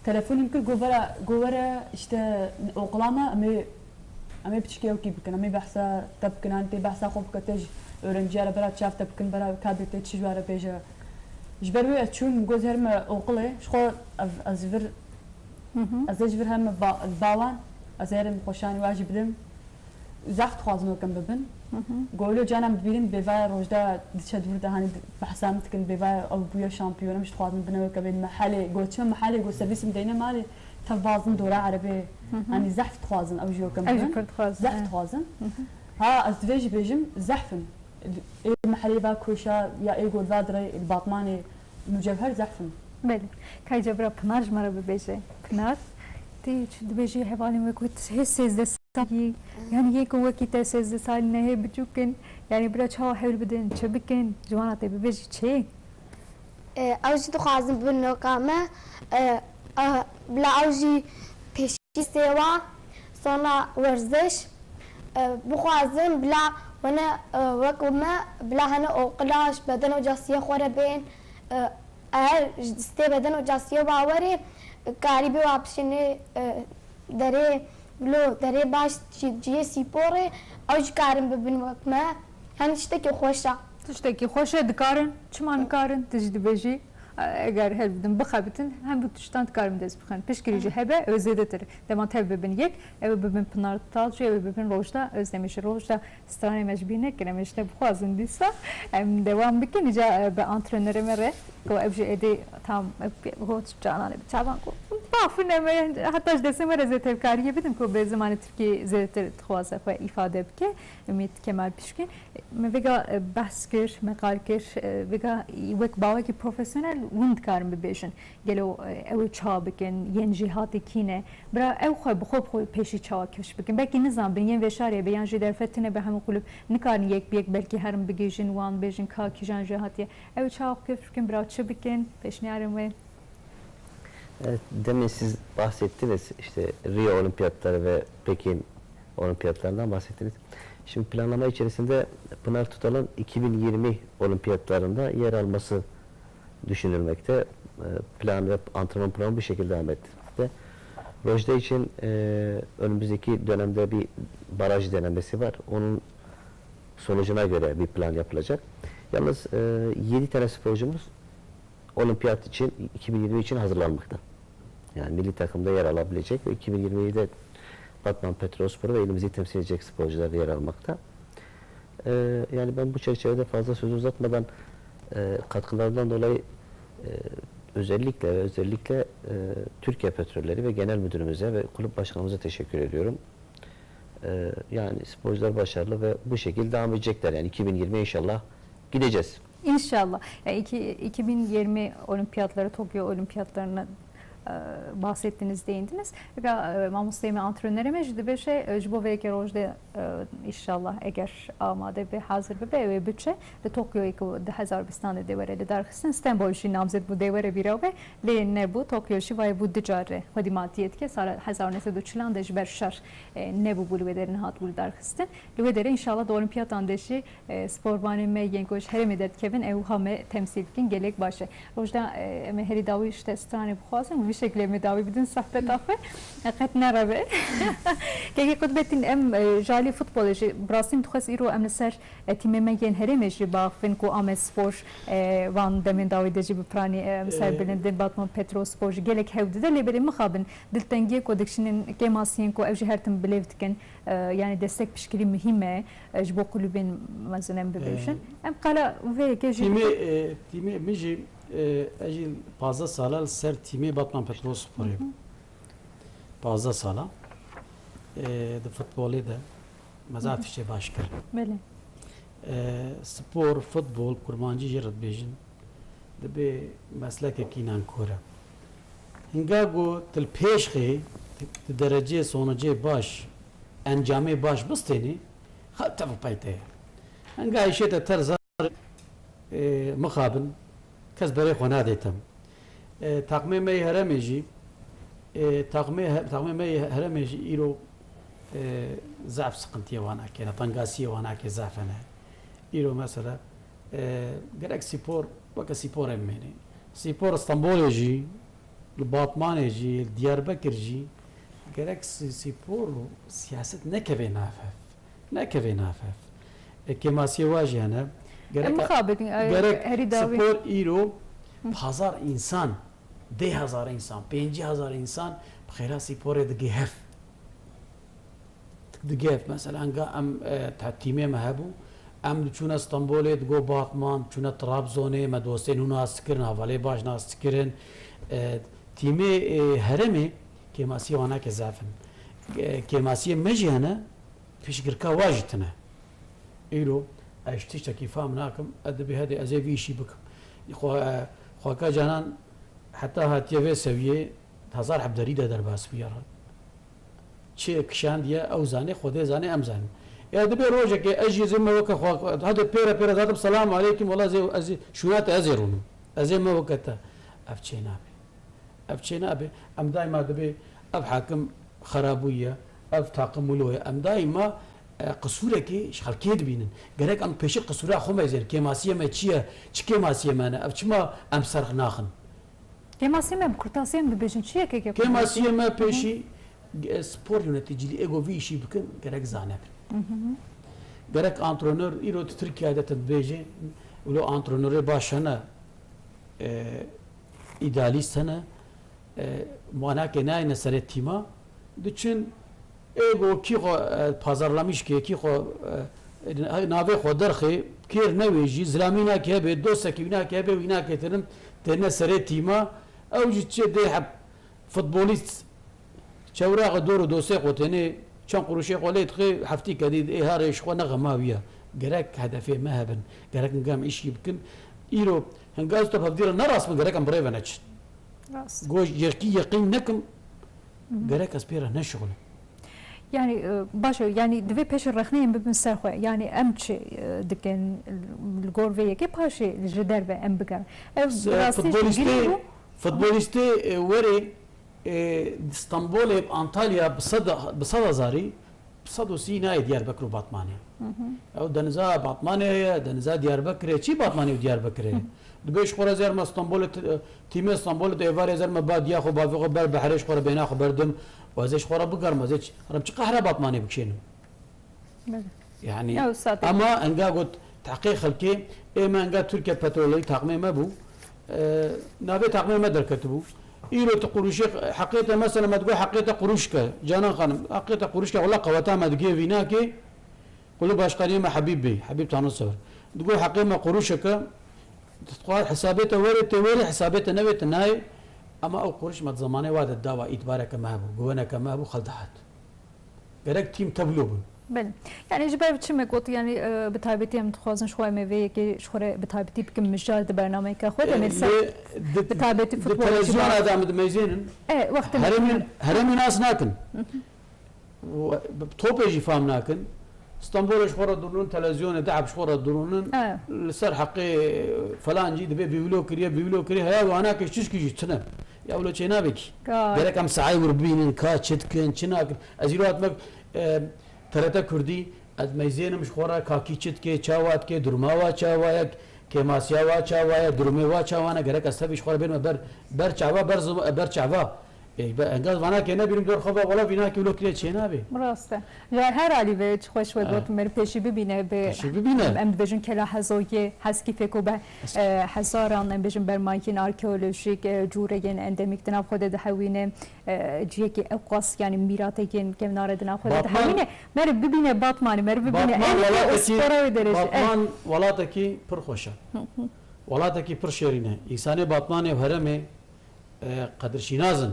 Telefonê min kir, got, vera, got, were, işte, oqila me, em ê, em ê piçkê ewkî bikin, em ê behsa te bikin, an tê behsa xwe bike, tê ji öğrenciya re bera çav te bikin, bera kadrê tê çi ji we re bêje. Ji ber wê ez çûm, got, ez herime oqilê, ji xwe ev, ez vir, Hı hı. ez ê ji vir herime ba-, bawan, ez ê herim xweşanî wa jî bidim. Zehf dixwazin weke min bibin. Hı hı. Got, wilo canan bibînin, bêvaya Rojda diçe di wir de, hanî di-, behsa min dikin, bêvaya ew bûye şampiyon, em jî dixwazin bine weke bê mehelê. Got, çima mehelê, got, servîsê min deyne malê, tev bazin dora erebê. Hı hı. Hanî zehf dixwazin ew jî weke min bibin. Ew jî pir dixwazin, Zehf e. dixwazin. Hı hı. Ha, ez divê jî bêjim, zehf in. Ê mehelê va Koşa ya ê got va dirê li Batmanê Mucevher zehf in. Belê. Kayca bira Pinar ji me re bibêje. Pinar, tê çi dibêjî hevalên wek hê sêzdeh salî, yani yê ku wekî te sêzdeh salî ne hê biçûk in, yani bira çawa hewl bidin, çi bikin, ji wana tê bibêjî çi? E, ew jî dixwazin bibin noka me. E, e, bila ew jî pêşî sêwa, sonra werziş. E, bixwazin bila hene, e, wek me, bila hene oqila ji beden û casiyê xwe re bên. E, eger ji destê beden û casiyê bawerê, karî bê wa bişînê, e, derê, bilo derê baş, cî-, cihê sîporê, ew jî karin bibin wek me. Yanî tiştekî xweş e. Tiştekî xweş e, dikarin. Çima nikarin? Tu jî dibêjî, eger hewl bidin, bixebitin, hemû tiştan dikarin dest bixin. Piştgirî jî hebe, ew zêdetir. Dema tev bibin yek, ew bibin Pinar Talcî, ew bibin Rojda Özdemir jî. Rojda, stranê me ji bîr nekin, em ê ji te bixwazin dîsa. Em dewam bikin, îca, e, bi antrenorê me re, ku ev jî êdî tam, e, got, canan ê bi çavan ku bafine me, heta ji destê me re zêde tevkariyê bidin, ku bi zimanê tirkî zêdetir dixwaze xwe îfade bike. Umît Kemal Pişkin. Me vêga, e, behs kir, me qal kir, e, vêga wek bawekî profesyonel hûn dikarin bibêjin. Gelo, e, ew ê çawa bikin, yên jêhatî kî ne? Bira ew xwe bi xwe bi xwe pêşî çawa kifş bikin? Belkî nizanibin, yên vê şarê be yan jî derfetine be hemû kulüp nikarin yek bi yek belkî herin bigihîjin wan bêjin ka kîjan jêhatî ye. Ew ê çawa xwe kifş bikin, bira çi bikin? Pêşniyarên wê? Evet, demin siz bahsettiniz, işte Rio Olimpiyatları ve Pekin Olimpiyatlarından bahsettiniz. Şimdi planlama içerisinde Pınar Tutal'ın iki bin yirmi Olimpiyatlarında yer alması düşünülmekte. E, plan ve antrenman programı bu şekilde devam etmekte. Rojda için, e, önümüzdeki dönemde bir baraj denemesi var. Onun sonucuna göre bir plan yapılacak. Yalnız, e, yedi tane sporcumuz olimpiyat için, iki bin yirmi için hazırlanmakta. Yani milli takımda yer alabilecek ve iki bin yirmi yedide Batman Petrolspor ve ilimizi temsil edecek sporcular da yer almakta. Ee, yani ben bu çerçevede fazla sözü uzatmadan, e, katkılarından dolayı, e, özellikle ve özellikle, e, Türkiye Petrolleri ve Genel Müdürümüze ve kulüp başkanımıza teşekkür ediyorum. Ee, yani sporcular başarılı ve bu şekilde devam edecekler. Yani iki bin yirmi inşallah gideceğiz. İnşallah. Yani iki, iki bin yirmi olimpiyatları, Tokyo olimpiyatlarını, e, bahsettiniz, değindiniz. Vêga, e, mamosteyê me, antrenörê me jî dibêje, e, ji bo vê yekê roj de, e, inşallah eger amade be, hazir bibe, ew ê biçe. Li Tokyoyê ku du hezar bîstan de dê were lidarxistin, Stenbol jî namzet bû dê were bîra we, lê nebû. Tokyo jî vayê bû du car xwedî matiyê dike. Sala hezar û neh sed û çilan de ji ber şer, e, nebûbû li wê derê, nehatibû lidarxistin. Li wê derê înşallah di olimpiyatan de jî, e, sporvanê me yên ku ji herêmê derdikevin, ew wiha me temsîl dikin, gelek baş e. Rojda, e, em ê herî dawî ji te stranê bixwazin. Şeklê me dawî bidin sohbeta xwe. Qet nereve. Kekê Qutbetîn, em, e, ji alî futbolê jî, bi rastî min dixwest îro em li ser, e, tîmê me yên herêmê jî biaxivin ku Amedspor, e, van demên dawî de jî bi piranî, e, em ser Ee, bilind in, Batman Petrolspor jî gelek hew dide, lê belê mixabin diltengiyê ku dikişînin kêmasiyên ku ew jî her tim bilêv dikin, e, yanî destek piştgirî muhîm e, e, ji bo kulübên mezin em bibêjin. Ee, Em qala vê yekê jî Tîmê, bikin. e, tîmê min jî, e, ez jî pazdeh sala li ser tîmê Batman Petrolsporê bûm. Pazdeh sala. E, di futbolê de me zaf tiştê baş kir. Belê. E, spor, futbol, kurmancî jî re dibêjin, dibê meslekekî nankor e. Hinga ku tu li pêş xê, tu derecê sonucê baş, encamê baş bistênî, xelk tev pey te ye. Hinga hişê te ter zar, e, mixabin, kes berê xwe nadê te. E, taqmê me yê herêmê jî, e, taqmê he-, taqmê me yê herêmê jî îro, e, zaf siqintiyê wan ake ne, tengasiyê wan ake zaf hene. Îro mesela, e, gerek spor weke spor em mênê. Spor Stenbolê jî, li Batmanê jî, li Diyarbekir jî gerek si-, spor û siyaset nekeve nav hev. Nekeve nav hev. E, kêmasiyê wa jî hene. Gerek, Em mixabin, e, gerek herî dawî. Spor îro Hı. pazar însan, deh hezar însan, pêncî hezar însan bi xêra sporê digê hev. Digê hev. Mesela, enga em, e, te-, tîmê me hebû. Em diçûne Stenbolê, digo Batman, diçûne Trabzonê, me dostên hûn nas dikirin, hevalê baş nas dikirin. E, tîmê, e, herêmê kêmasiyê wan nake zaf in. E, kêmasiyê me jî hene, piştgirka wa jî tune. Îro ez ji tiştekî fam nakim, ez dibê hedê ez ê vî îşî bikim. Xwe, e, xweka canan heta hatiye vê sewiyê, hezar heb derî de derbas bûye re. Çi kişandiye, ew zanê, Xwedê zanê, em zanin. Ya dibê rojekê ez jî zê me weke xwe, hadi pêre pêre zatim, selam aleykum, wela zê, ez ê şûna te, ez ê rûnim. Ez ê me weke te. Ev çê nabe. Ev çê nabe. Em daîma dibê ev hakim xerabûye, ev taqim wilo ye. Em daîma, e, qisûrekê ji xelkê dibînin. Gerek em pêşî qisûra xwe meyzên. Kêmasiyê me çi ye? Çi kêmasiyê me ne? Ev çima em ser naxin? Kêmasiyê me bi kurtasiyê em bibêjin. Çi ye keke kurtasiyê? Kêmasiyê me pêşî, e, spor yöneticiliği ego vî îşî bikin, gerek zane bin. Gerek antrenör, îro tu Tirkiye de te dibêje, wilo antrenorê baş hene, e, îdealîst hene, e, manakê nayêne serê tîma, diçin, ê go kî xwe, e, pazarlamîş ke, kî xwe, e, navê xwe derxê, kêr newêjî, zilamî nake hebe, dostekî wî nake hebe, wî nake tirin, têne serê tîma, ew jî çi dê heb futbolîst çewraxê dor û dostê xwe têne çend quruşê xwe lê dixê, heftî kedî ê harê ji xwe ne xema wî ye. Gerek hedefê me hebin, gerek hinga em îşî bikin. Îro hinga ez tu hevdî re ne rast bin, gerek em bi rê ve neçin. Rast. Go yekî yeqîn nekim, gerek ez pê re neşixulim. Yani, e, baş e, yani divê pêşî rexneyên bibin ser xwe. Yani em çi, e, dikin li gor vê yekê, paşê ji derve em bigerin. Ev S-, rastî jî futbolîstê, girîng bû. Futbolîstê, e, werê, e, Stenbolê, Antalya bi sed, bi sed hezarî, bi sed û sî nayê Diyarbekir û Batmanê. Ew deniza Batmanê heye, deniza Diyarbekirê, çi Batmanê û Diyarbekirê? Dibê ji xwe re ez ê me Stenbolê, t-, tîmê Stenbolê de êvarê ez ê me ba diya xwe, bavê xwe ber behrê ji xwe re bêhna xwe berdim û ez ê ji xwe re bigerim, ez ê ç-, rem çi qehra Batmanê bikişênim? Belê. Yani, Ew sade. Ama enga got, teqê xelkê, ê me enga Türkiye Petrolü taqmê me bû, e, navê taqmê me derketibû. Îro tu quruşê, heqê te mesela me digo heqê te quruşke, Canan Xanim, heqê te quruşke, wela qeweta me digê vînakê, Qulu başkaniyê me Habîb Bey, Habîb Tanrısever. Digo heqê me quruşeke, dixwar hesabê te were, tê were, hesabê te newê, te nayê. Ama ew quruş me di zemanê wa de dawa îtibareke me hebû, guveneke me hebû, xel dihat. Gerek tîm tevlo bin. Belê. Yani ji ber çi me got, yani, e, bi taybetî em dixwazin ji xwe em ê vê yekê ji xwe re bi taybetî bikin mijal di bernameyeke xwe de, E, mesela lê di, bi taybetî di futbolê televizyona de em dimeyzênin. E, wextê me Herêmên, herêmên nas nakin. Û bi topê jî fam nakin. Stenbolê ji xwe re dirûnin, televizyonê deheb ji xwe re dirûnin. E. Li ser heqê felancî dibê bîvlo kiriye, bîvlo kiriye. Heya wana ke çişkî jî tune. Ya wilo çênabekî. Gay. Gerek em saê wir bibînin, ka çi dikin, çi nakin. Ez îro hatime, e, T R T Kurdî, ez meyzênim ji xwe re, ka kî çi dike, çawa dike, duruma wa çawa ye, Kêmasiya wa çawa ye, durumê wa çawa ne, gerek ez tevî ji xwe re bênime ber, ber çava, ber zim-, ber çava. Ê, be, engaz vana ke nebînim dor xwe ve, wala vîna ke wilo kirê çê nabê. Rast e. Ji her alî ve çi xweş we got, me pêşî bibîne bi Pêşî bibîne. Em dibêjin kela hezoyê, heskî fêko be, e, hezaran, em bêjin bermayên arkeolojîk, e, cûreyên endemîk di nav xwe de dihewîne, e, ciyekî ewqas, yanî mîratekên kevnare di nav xwe de Batman dihewîne. Meriv bibîne Batmanê, meriv bibîne. Batman Êlî wê û welatekî, spora wê derê jî. Eh. Batman welatekî pir xweş e. Hı hı. Welatekî pir şêrîn e. Însanê Batmanê û herêmê, e, qedirşînas in.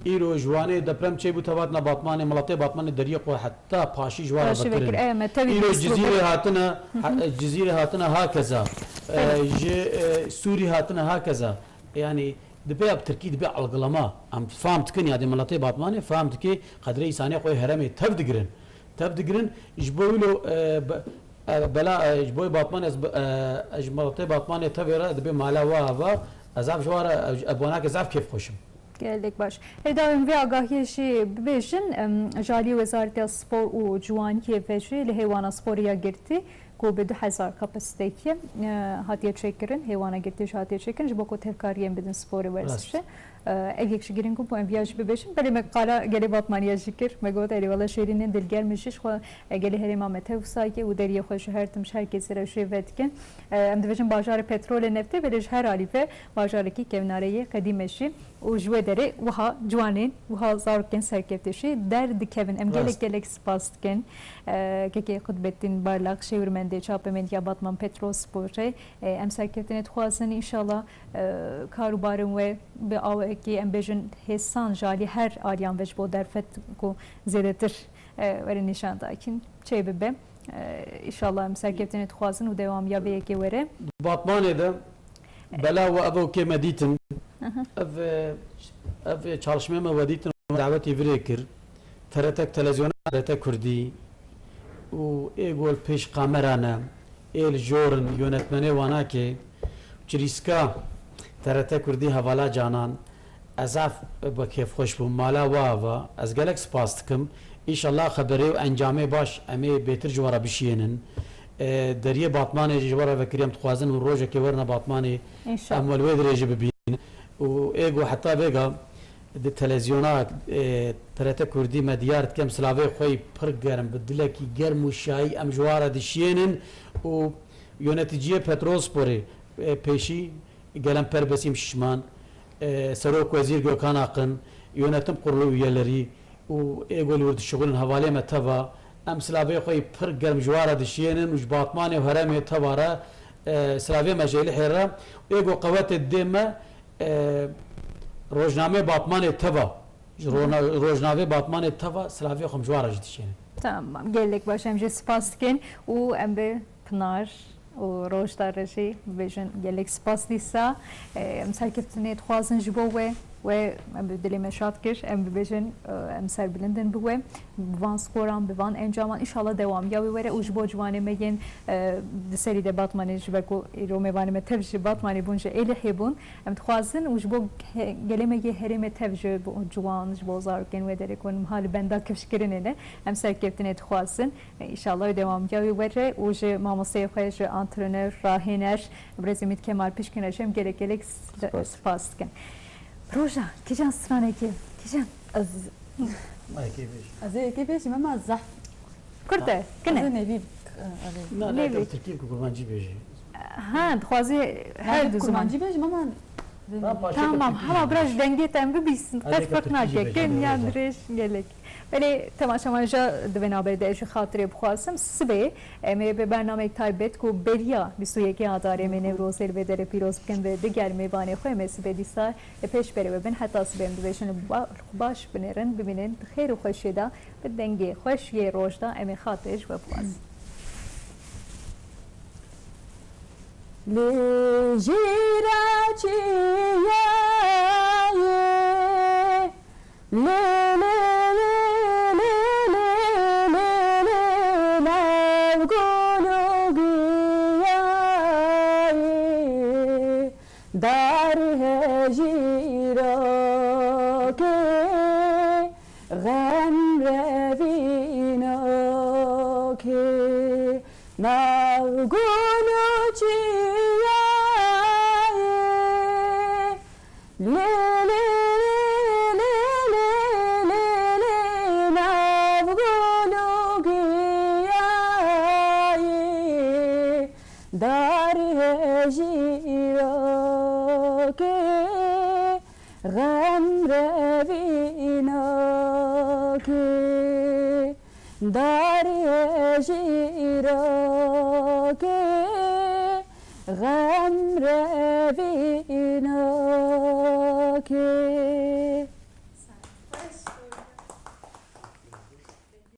Îro ji Wanê deprem çêbû, te hatina Batmanê, miletê Batmanê deriyê xwe heta paşî ji wan re Paşî vekir. vekir. E, me tevî Îro dîst Cizîrê bû. hatine, ha-, Cizîrê hatine hakeza. E, Belê. ji, e, Sûrî hatine hakeza. Yanî dibe ya bi tirkî dibe algılama. Em fam dikin ya dê miletê Batmanê fam dikê qedrê însanê xwe herêmê tev digirin. Tev digirin ji bo wilo, e, be-, e, bela, e, ji bo Batmanê ez bi-, e, ji miletê Batmanê tevê re dibe mala wa va ez ev ji wa re, e, e, bona ke zaf kêf xweşim. Gelek baş. Hêdayên vê agahiyê jî bibêjin, em, ji alî Wezareta Spor û Ciwaniyê ve jî li hêwana sporê ya girtî ku bi du hezar kapasiteyê, e, hatiye çêkirin, hêwana girtî jî hatiye çêkirin, ji bo ku tevkariyên bidin sporê werzişê. Rast. E, ev yek ji girîng bû, em viya jî bibêjin. Belê me qala gelê Batmaniya jî kir. Me got, erê wele şêrînên dilgerm jî ji xwe, e, gelê herêma me tewsa ye û deriyê xwe ji her tim ji her kesî re jê vedikin. E, em dibêjin bajarê petrolê neftê, belê ji her alî ve bajarekî kevnare ye, qedîm e jî. Û ji wê derê wiha ciwanên, wiha zarokên serkevtî jî derdikevin. Em gelek Rast. gelek spas dikin. E, kekê Qutbettin Barlak, şêwirmendê çapemeniya Batman Petrol Sporê. E, em serkeftinê dixwazin, înşallah, e, kar û barên we bi awekî, em bêjin, hêsan ji alî her aliyan ve ji bo derfet ku zêdetir, e, were nîşandakin çê bibe. E, înşallah em serkeftinê dixwazin û dewamiya vê yekê were. Batmanê de bela we ev kê me dîtin. Hı hı. Ev, ev çalışmê me we dîtin, dawetî virê kir. T R T televizyona T R T Kurdî û ê gol pêş kamera ne, ê li jor in, yönetmenê wana ke, çirîska T R T Kurdî hevala canan, ez zaf bi kêfxweş bûm. Mala we ava, ez gelek spas dikim. Înşallah xeberê û encamê baş em ê bêtir ji we re bişiyênin. E, deriyê Batmanê jî ji we re vekirî, em dixwazin û rojekê werine Batmanê, Înşallah. em we li wê dirêjî bibînin. Û ê ku heta vêga di televizyona, e, T R T Kurdî me diyar dike, em silavê xwe yî pir germ, bi dilekî germ û şayî em ji wan re dişiyênin û yöneticiyê Petrolsporê, e, pêşî Gelemper Besîm Şişman, e, Serok Wezîr Gökhan Akın, Yönetim Kurulu üyeleri û ê ku li wir dişixulin hevalê me teva, em silavê xwe yî pir germ ji wan re dişiyênin û ji Batmanê û herêmê teva re, e, silavê me jê lihê re û ê ku qewetê dê me, e, rojnamê Batmanê teva, ji rojna-, rojnavê Batmanê teva silavê xwe ji wan re jî dişênin. Tamam, gelek baş, em jê spas dikin û em bi Pinar û Rojda re jî bibêjin gelek spas dîsa. E, em serkeftinê dixwazin ji bo we, we em bi dilê me şad kir, em bibêjin, e, em serbilind in bi we. Bi van skoran, bi van encaman, înşallah dewamiya wê were û ji bo ciwanê me yên, e, di serî de Batmanê ji ber ku îro mêvanê me tev ji Batmanê bûn, ji Êlihê bûn. Em dixwazin û ji bo he-, gelê me yê herêmê tev ji bo ciwan, ji bo zarokên wê derê ku niha li benda kifşkirinê ne, em serkeftinê dixwazin. Înşallah dewamiya wê were û ji mamosteyê xwe, ji antrenör, rahêner, birêz Umît Kemal Pişkin re jî em gelek gelek s-, Spas. spas dikin. Roja, kîjan stranekê? Kîjan? Ez Mayekê bêjî. Ez ê yekê bêjim, ema zehf. Kurte, kine. Ez ê nêvî, ez ê Na, ne, Nêvî. Tirkî ku kurmancî bêjî. Ha, dixwazî her du ziman. Kurmancî bêjim, ema Tamam, hema biraz dengê te em bibîsin. Qet ferq nake. Kêm yan dirêj gelek. Belê, temaşevan, ji di vê navberê de ez jî xatirê bixwazim. Sibê em ê bi bernameyek taybet ku beriya bîst û yekê Adarê em ê Newrozê li vê derê pîroz bikin, bi diger mêvanê xwe em ê sibê dîsa li pêş berê we bin. Heta sibê em dibêjin ba-, baş binêrin, bimînin di xêr û xweşiyê de, bi dengê xweş yê roj de em ê xatirê ji we bixwazin. Li jîra çiyayê, lê, lê, lê, nav gul û giyayê, dar hejîrokê, xem revînokê. Nav gul û çiya Darê jîrokê, xem revînokê. Darê jîrokê, xem revînokê.